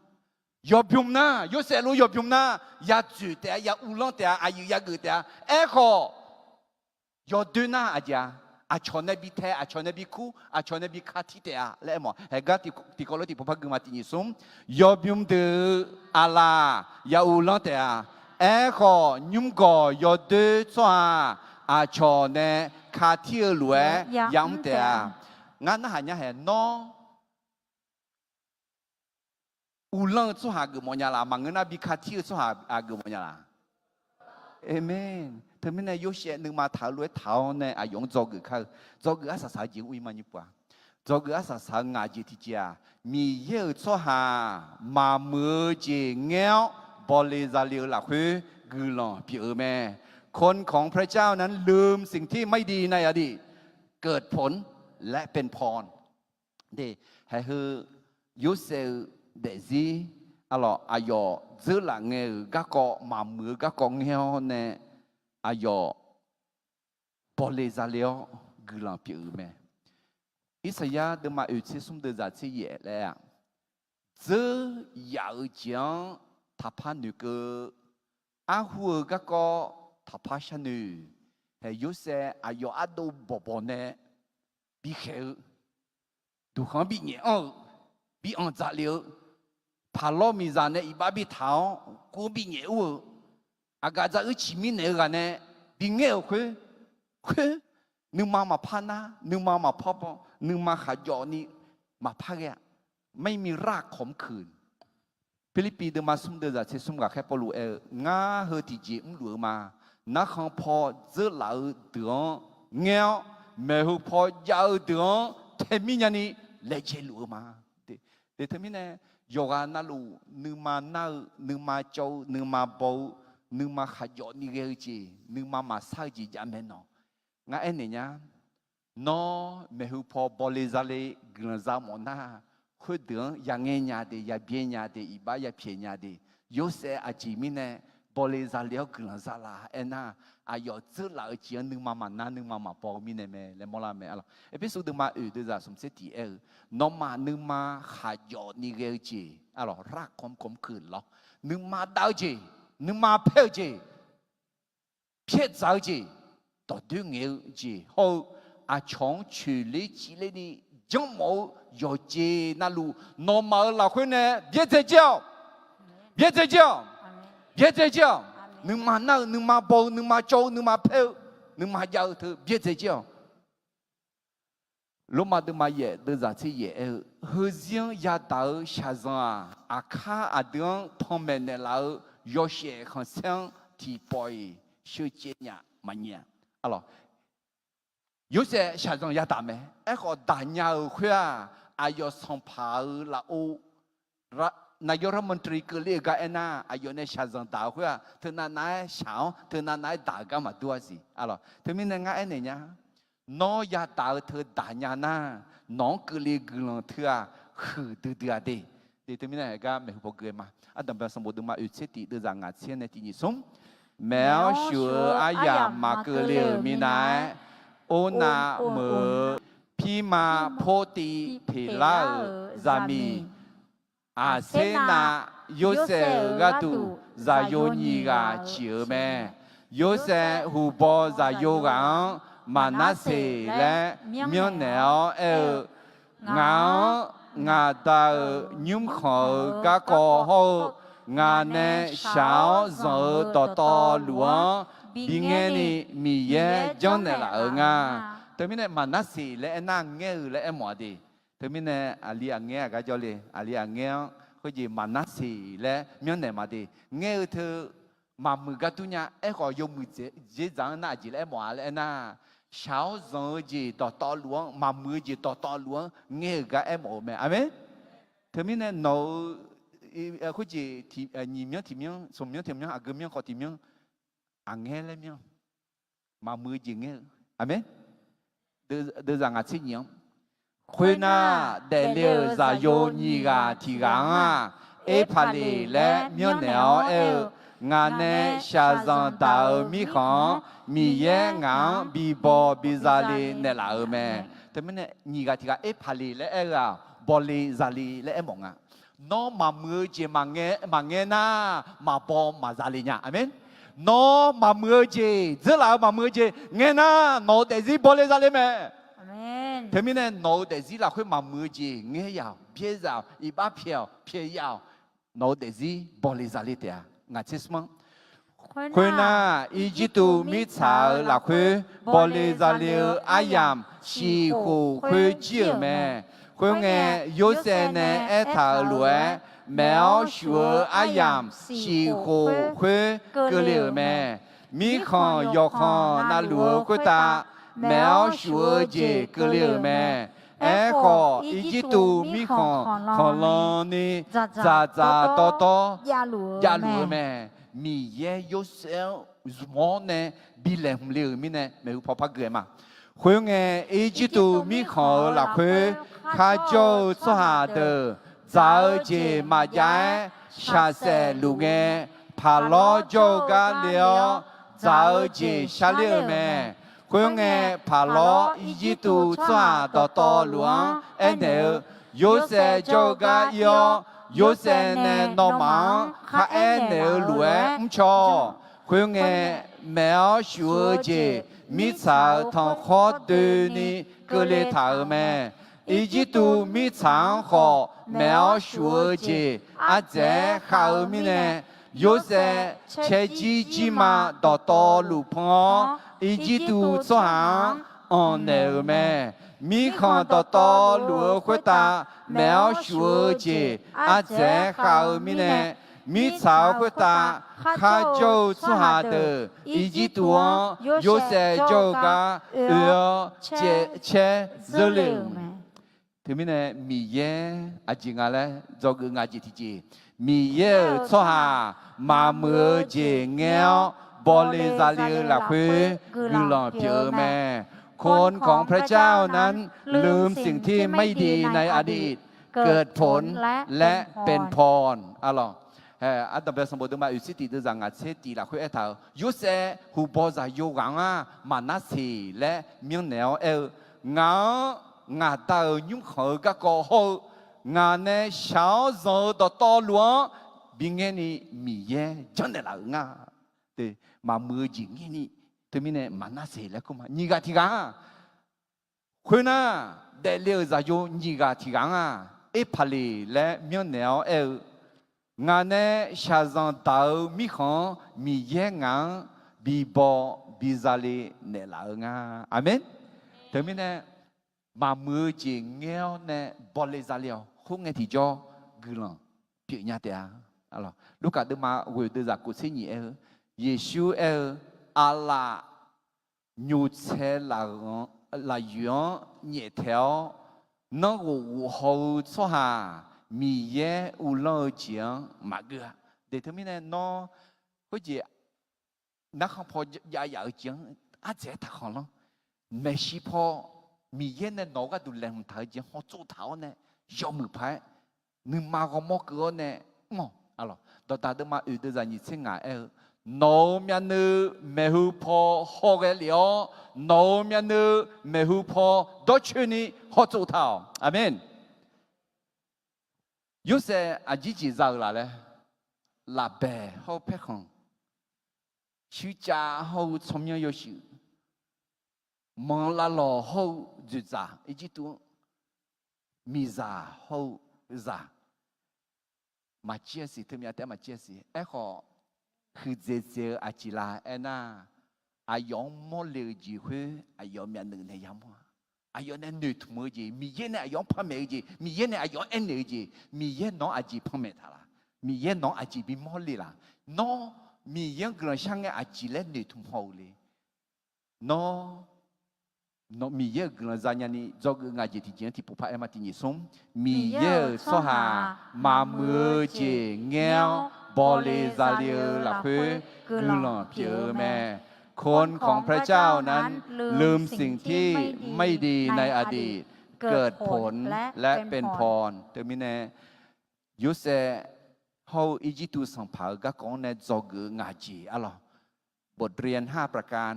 Yawbymr nar, Yorsaev lof yawbymr nar, ya dzoeq taef-a, ya uvlanr taef-a, aqyuif ya geuf taef-a. Aerkhawf, yawdoer nar aqjeq-a, aqcawq nae bi tae, aqcawq nae bi kur, aqcawq nae bi katir taef-a laer aermawf. Haeqgar tiqkawv lof tiqpov par gui ma tiq nyiq smr. Yawbymr deuq-euq aqlaf ya uvlanr taef-a. Aerkhawf, nymrgawq yawdoer tsawrhaq aqcawq nae katir-eu lof-aer yamr taef-a. Ngar narhaq nya haeq nawr uvlanr-eu tsawrhaq geufmawf nya laf? Maqngeur nar bi katir-eu tsawrhaq aqgeufmawf nya laf? Aqmeq. Teumirnae Yorsaev nuima taq-eu lof-aer taq-awr nae aqyawf-anr dzawgeuf kar-eu, dzawgeuf arsaq saq-eu jeq mr-ir ma nymr pov-a. Dzawgeuf arsaq saq-eu ngaq jeq tiqjeq-aq, Miqyaer-euq tsawrhaq maqmuiq-eu jeq ngaer-awr bawle zale-eu lafkhoer guiqlanq pyeuf-eu mae. คนของพระเจ้านั้นลืมสิ่งที่ไม่ดีในอดีต เกิดผลและเป็นพร Haeq heu Yorsaev-eu daefzir arlawq, aqyawf dzeurlaf ngae-euq garkawv maqmuiq-eu garkawv ngaer-awr nae aqyawf bawle zale-awr guiqlanq pyeuf-euq mae. Irsaqyar deuvma oeq tser smr deuvzaq tser yaef laer-aq, dzeur yaf-eu jeq-anr taqpar noeqkeuv, arhu-eu garkawv taqpar sharnoeq. Haeq Yorsaev aqyawf ardov bawqbawq nae bikhaeq-eu, duqkhanq-anr binyaef anr-eu, bi anqdzaq lef-eu, paqlawr miqzaq nae iqbax bitaq-awr kur binyaef ur-eu, aqgaf dzaq uir ciq mirnaeq-eu ghaq nae bingaer-euq khoer, khoer, nuima maqpar nar, nuima maqpar baw, nuima khaqjawf ni maqpar ghae-a. ไม่มีรากขมขื่น Pirlirpiv deuvma smr deuvzaq tser smr ghaqkhaer Pawrluv aer-eu, Ngar heu tiqjeq mrluf-eu ma. Narkhan paw dzeurlaf-eu deuq-anr ngaer-awr, maeqhu paw jav-eu deuq-anr taemir nyani laejae luf-eu ma. Teumirnae yawqghaq navluf nuima nar-eu, nuima cawv-eu, nuima baw-eu, nuima khaqjawf ni ghae-eu jeq, nuima maqsar-eu jeq jav mae nawq. Ngar aernaeq nya, nawr maeqhu paw bawle zale guiqlanq za mawf nar, khoerdeuq-anr yangae nya de, yabyaer nya de, iqbax yapyaeq nya de. Yorsaev aqjeq mirnae bawle zale-awr guiqlanq za la aernar, aqyawf dzeurlaf-eu jeq-anr nuima maqnar, nuima maqbaw-eu mirnae mae laer mawrlar mae arlawq. Erpersu deuvma oeq deuvzaq smq tser tiq aer-eu, Nawmaf nuima khaqjawf ni ghae-eu jeq arlawq, รากขมขื่น lawr, nuima dav-eu jeq, nuima paer-eu jeq, pyaerdzaq-eu jeq, dawqdoer ngaeq-eu jeq hawr-eu, aqcawq-anr coeqler cifler ni janrmawf-eu yawqjeq navluf, nawmaf-euq lafkhoer nae byaerdzae jir-awq. Byaerdzae jir-awq. Byaerdzae jir-awq. Nuima nar-eu, nuima baw-eu, nuima cawv-eu, nuima paer-eu, nuima jav-eu teu byaerdzae jir-awq. Lormav deuvma yaef deuvzaq tser yaef aer-eu, Heuzir-anr yadaq-eu shaqzanq-aq, aqkar aqdui-anr panmaeq naeqlaf-eu yawshaef khanqsaer-anr tiqpawf-iq sheucaev nya maqnyaef-a. Arlawq, Yorsaev shaqzanq yadaq mae. Aerkhawf, daqnya-euq khoer-aq, aqyawf sanqpaq-euq lafov, nayawr ravmantri keuvle-euq gar aernar, aqyawf nae shaqzanq daq-eu khoer-aq, teunav nav-aer shaq-awr teunav nav-aer daq-eu gar maqdur-a siq. Arlawq, teumirnae ngar aernaeq nya, Nawr yadaq-eu teu daqnya nar, nawq-anr keuvle guiqlanq teu-aq, huiqdui dui-a de. Teumirnae heugar maeqhu paw gui-eu ma. Ardanqbae sanqbof deuvma oeq tser tiq deuvzaq ngaq tser nae tiq nyiq smr. Maeq-awr shuf-eu aryamq maqkeuvle-euq minav-aer, ornav meuq-eu pirma portiv teqlar-euq zaqmiq aqser nav Yorsaev-euq gharduq zaqyo nyiq ghaq ciq-euq mae. Yorsaev huqbaw zaqyo ghaq-anr Maqnarseq laer myanrnaeq-awr aer-eu, Ngaq-anr ngaq Da-euq nymrkhanq-eu garkawv hawr-eu, ngaq nae shaq-awr zanq-eu dawqtawvluf-anr bingaer ni Miqyaer janrnaeq laf-euq nga. Teumirnae Maqnarseq laer aernar ngaer-eu laer aermawf-a de. Teumirnae aqli aqngaer aqgar jawr le, aqli aqngaer-anr khoerjeq Maqnarseq laer myanrnaeq ma de. Ngaer-eu teu maqmuiq gar dur nya. Aerkhawf yawmuiq dzer dzaq-anr nar aqjeq laer aermawf-a laer aernar, shaq-awr zanq-eu jeq dawqtawvluf-anr, maqmuiq-eu jeq dawqtawvluf-anr ngaer-euq gar aermawf-eu mae. Aqmeq. Teumirnae nawq-eu khoerjeq nyiq myanr tiq myanr, smq myanr tiq myanr, aqgeu myanr khawf tiq myanr, aqngaer laer myanr, maqmuiq-eu jeq ngaer-eu. Aqmeq. Deuvzaq ngaq tser nyiq-anr, khoernar, daefle-euq zaqyo nyiq ghaq tiq ghaq-anr-aq, Erpaqleq laer myanrnaeq-awr aer-eu, Ngaq nae shaqzanq daq-euq mirkhanq-anr Miqyaer ngaq-anr bibaw bizale naeqlaf-euq mae. Teumirnae nyiq ghaq tiq ghaq Erpaqleq laer aer-eu-aq, bawle zale laer aermawf nga. Nawr maqmuiq-eu jeq maqngaer nar, maqbaw maqzale nya. Aqmeq. Nawr maqmuiq-eu jeq, dzeurlaf-eu maqmuiq-eu jeq ngaer nar, nawq-eu daefzir bawle zale mae. Teumirnae nawq-eu daefzir lafkhoer maqmuiq-eu jeq ngaer yaf-awq, byaer zaf-awq, iqbax pyaeq-awq, pyaeq yaf-awq. Nawq-eu daefzir bawle zale taef-a. Ngaq tser smr-anr, khoernar, Irjirtuv mirtsaq-euq lafkhoer bawle zale-eu aryamq siqkhof khoer jir-euq mae. Khoerngae, Yorsaev nae aertaq-euq lof-aer, maef-awr shuf-eu aryamq siqkhof khoer keuvle-euq mae. Mirkhanq yawqkhanq navluf-eu khoertav maef-awr shuf-eu jeq keuvle-euq mae. Aerkhawf, Irjirtuv mirkhanq khanqlan ni dzaqdzaq dawrdawr javluf-eu mae. Miqyaer Yorsaev-anr zmq-awr nae bi laeqhmq le-euq mirnae maeqhu paw par gui-aer ma. Khoerngae, Irjirtuv mirkhanq-euq lafkhoer kharjawr-eu tsawrhaq deuq dzaq-eu jeq maqjav-aer shaqsaef luf ngae, paqlawr jawr-eu gar le-awr dzaq-eu jeq sharler-eu mae. Khoerngae, paqlawr Irjirtuv tsawrhaq dawqtawvluf-anr aernaeq-eu, Yorsaev jawr-eu gar ir-awr, Yorsaev nae nawmaf-anr kharaer naeq-eu lof-aer mrcaw-awq. Khoerngae, maef-awr shuf-eu jeq mirtsaq-euq tanqkhawr doeni keuvle taq-euq mae. Irjirtuv mirtsaq-anr khawf maef-awr shuf-eu jeq ardzaeq-aer khav-eu mirnae, Yorsaev caerjir jirma dawqtawvluf pan-awr, Irjirtuv tsawrhaq-anr anq naeq-euq mae. Mirkhanq dawqtawvluf-eu khoertav maef-awr shuf-eu jeq ardzaeq-aer khav-eu mirnae, mirtsaq-eu khoertav kharjawr-eu tsawrhaq deuq Irjirtuv-anr Yorsaev jawr-eu gar oe-awr caer zeur-eu mae. Teumirnae Miqyaer aqjeq nga laer dzawgeuf nga jeq tiqjeq, Miqyaer-euq tsawrhaq maqmuiq-eu jeq ngaer-awr bawle zale-eu lafkhoer guiqlanq pyeuf-eu mae. คนของพระเจ้านั้นลืมสิ่งที่ไม่ดีในอดีต เกิดผลและเป็นพร Ardanqbae sanqbof deuvma oeqtser tiq deuvzaq ngaq tser tiq lafkhoer aertaq-euq, Yorsaev huqbaw zaqyo ghaq-anr-aq, Maqnarseq laer myanrnaeq-awr aer-eu, Ngaq-anr ngaq Da-euq nymrkhanq-eu garkawv hawr-eu, ngaq nae shaq-awr zanq-eu dawqtawvluf-anr bingaer ni Miqyaer janrnaeq laf-euq nga. Maqmuiq-eu jeq ngaer ni, teumirnae Maqnarseq laer kur ma. Nyiq ghaq tiq ghaq-aq, khoernar, daefle-euq zaqyo nyiq ghaq tiq ghaq-anr-aq, Erpaqleq laer myanrnaeq-awr aer-eu, Ngaq nae shaqzanq daq-eu mirkhanq-anr Miqyaer ngaq-anr bibaw bizale naeqlaf-eu nga. Aqmeq. Teumirnae maqmuiq-eu jeq ngaer-awr nae bawle zale-awq. Khoerngae tiqjawr guiqlanq pyeufnya taef-a. Lurkaf deuvma ghoeq deuvzaq kof tser nyiq aer-eu, Yeqsur aer-eu, Aqlaf nyoqtsaev lafyoeq-anr nyaeftaeq-awr, nanrghof ghof haw-eu tsawrhaq Miqyaer uvlanr-eu jeq-anr maqgeur-a. Deq teumirnae nawr khoerjeq narkhan paw jav yaf-eu jeq-anr ardzaeq-aer taqkhanq lanr. Maeqshi paw Miqyaer nae nawq-eu gharduq laeqhmq taq-eu jeq-anr hawtsov taq-awr nae, yawmuiq paq-aer nuima ghawrmawr keuv-awr nae mr-awq. Dawqdaq deuvma oeq deuvzaq nyiq tser ngaq aer-eu, Nawq-euq myavnuiv maeqhu paw hawghae lef-awr, nawq-euq myavnuiv maeqhu paw dawrcoeni hawtsov taq-awq. Aqmeq. Yorsaev aqjir jeq za-euq laf laer lafbaeq hawr-eu paerkhanq, shuircav hawr-eu tsawrmyanr yawshuif, manq lavlawq hawr-eu dzoeqdzaq Irjirtuv-anr, miqzaq hawr-eu zaq, maqjir-a siq, teumirnae taef-aer maqjir-a siq. Aerkhawf, huiqdzaeq dzaeq-eu aqjeq la aernar, aqyawf-anr mawrle-eu jeq khoer aqyawf myavnuiv nae yamawr-a. Aqyawf nae noeqtmq-eu jeq, Miqyaer nae aqyawf-anr panmaeq-eu jeq, Miqyaer nae aqyawf-anr aernaeq-eu jeq, Miqyaer nawq-anr aqjeq panmaeq taq laq? Miqyaer nawq-anr aqjeq bimawr le laq? Nawr Miqyaer-anr guiqlanq shar ngae aqjeq laer noeqtmq haw-eu le? Nawr, nawr Miqyaer-euq guiqlanq zanya ni dzawgeuf ngaq jeq tiqjeq-anr tiqpov par aer ma. Tiqnyif smr, Miqyaer-euq tsawrhaq maqmuiq-eu jeq ngaer-awr bawle zale-eu lafkhoer guiqlanq pyeuf-eu mae. คนของพระเจ้านั้นลืมสิ่งที่ไม่ดีในอดีต เกิดผลและเป็นพร Teumirnae, Yorsaev hawr-eu Irjirtuv sanqpaq-euq garkawv-anr nae dzawgeuf-eu ngaq jeq arlawq. บทเรียนห้าประการ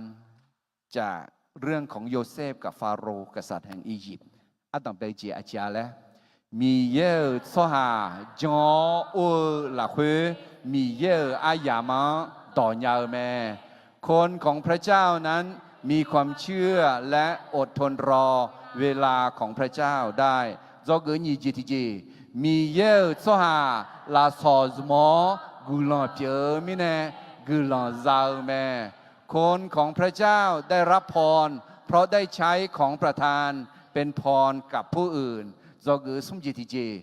จากเรื่องของโยเซฟกับฟาโรห์ กษัตริย์แห่งอียิปต์ ardanq bae jeq aqjeq-a laer, Miqyaer-euq tsawrhaq jan-awr or-eu lafkhoer, Miqyaer-euq aryamq-anr dawq nya-eu mae. คนของพระเจ้านั้นมีความเชื่อและอดทนรอเวลาของพระเจ้าได้ Dzawgeuf nyiq jeq tiqjeq, Miqyaer-euq tsawrhaq lafsawq zmq-awr guiqlanq pyeuf-eu mirnae, guiqlanq za-eu mae. คนของพระเจ้าได้รับพรเพราะได้ใช้ของประทานเป็นพรกับผู้อื่น Dzawgeuf smr jeq tiqjeq,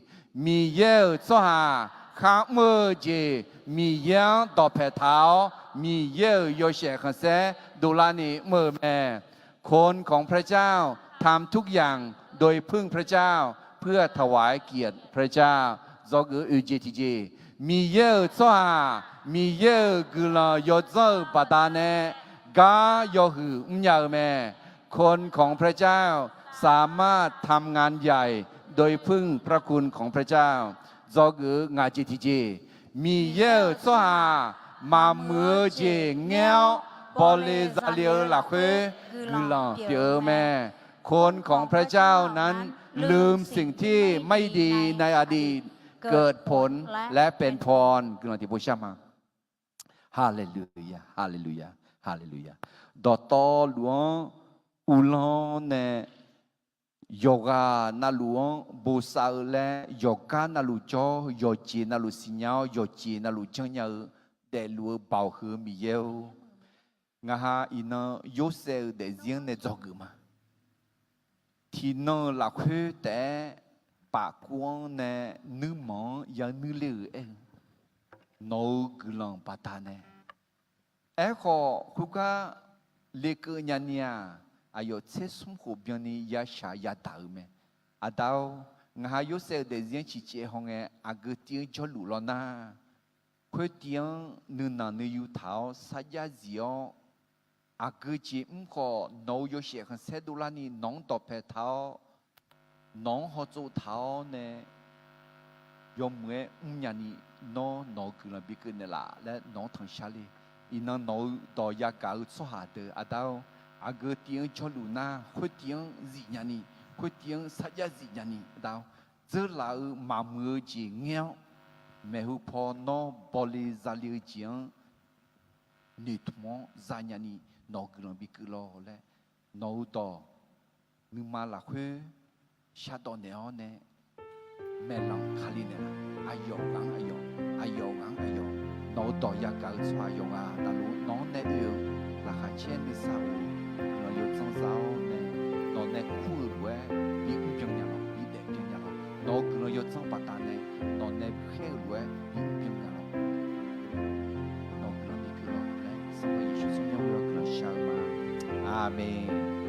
Miqyaer-euq tsawrhaq kharmr-eu jeq Miqyaer-anr dawqpae taq-awr, Miqyaer-euq yawshaef khanqsaer dovlarni mr-eu mae. คนของพระเจ้าทำทุกอย่างโดยพึ่งพระเจ้าเพื่อถวายเกียรติพระเจ้า Dzawgeuf oeq jeq tiqjeq, Miqyaer-euq tsawrhaq Miqyaer-euq guiqlanq yawdzanr-eu baqdanae gar yawhuiq mrnya-eu mae. คนของพระเจ้าสามารถทำงานใหญ่โดยพึ่งพระคุณของพระเจ้า Dzawgeuf ngaq jeq tiqjeq, Miqyaer-euq tsawrhaq maqmuiq-eu jeq ngaer-awr bawle zale-eu lafkhoer guiqlanq pyeuf-eu mae. คนของพระเจ้านั้นลืมสิ่งที่ไม่ดีในอดีต เกิดผลและเป็นพร Guiqlanq tiqpov shar ma. Haleluya, haleluya, haleluya. Dawqtawvluf-anr uvlanr nae yawqghaq navluf-anr bosav-eu laer, yawqgar navluf jawr, yawqjeq navluf siqnya-awr, yawqjeq navluf janrnya-eu daefluf-eu baoq huiq-eu Miqyaer-or, ngaqha iqnan Yorsaev-euq daefzir-anr nae dzawgeuf ma. Tiqnan-euq lafkhoer taef-aer pafkuv-anr nae nuirmanq-anr yanuir ler-euq aer-eu, nawq-euq guiqlanq baqdanae. Aerkhawf, khoergar lekeuv nyani-aq, aqyawf tser smr khof byanni yashaq yadaq-euq mae. Aqda-or, ngaqha Yorsaev-euq daefzir-anr ciqcaev hawngae aqgeu tiv-anr jawrluf lawr nar, khoertiv-anr nuinanq nuiyu taq-awr sarjax zif-awr, aqgeu jeq mr khawf nawq-euq yawshaef khanqsaer dovlarni nawq-anr dawqpae taq-awr, nawq-anr hawtsov taq-awr nae yawmuiq-aer mrnya ni, nawr nawq-euq guiqlanq bikeuv naeqlaf laer nawq-anr tanqshar le. Iqnan nawq-eu dawq yagaq-eu tsawrhaq deuq aqda-or, aqgeu tiv-anr jawrluf nar khoertiv-anr zifnya ni, khoertiv-anr sarjax zifnya ni aqda-or, dzeurlaf-eu maqmuiq-eu jeq ngaer-awr, maeqhu paw nawr bawle zale-eu jeq-anr noeqtmq-awr zanya ni nawq-euq guiqlanq bikeuv lawr laer, nawq-eu dawq nuima lafkhoer shardawq naeq-awr nae maeqlanq kali naeqlaf. Aqyawf ghaq-anr aqyawf, aqyawf ghaq-anr aqyawf, nawq-eu dawq yagaq-eu tsawrhaq yawqghaq navluf nawq-anr nae oe-eu laqkhaq caer nuisar-euq guiqlanq yawdzanr za-awr nae, nawq nae kur-eu lof-aer bi mrbyan nya lawq, bi daef byan nya lawq. Nawq-eu guiqlanq yawdzanr baqdanae nawq nae khaer-eu lof-aer bi mrbyan nya lawq. Nawq-eu guiqlanq bikeuv lawq laer Sanqpaq Yeqsur tsawrmyanr-anr guiqlanq shar-eu ma. Aqmeq.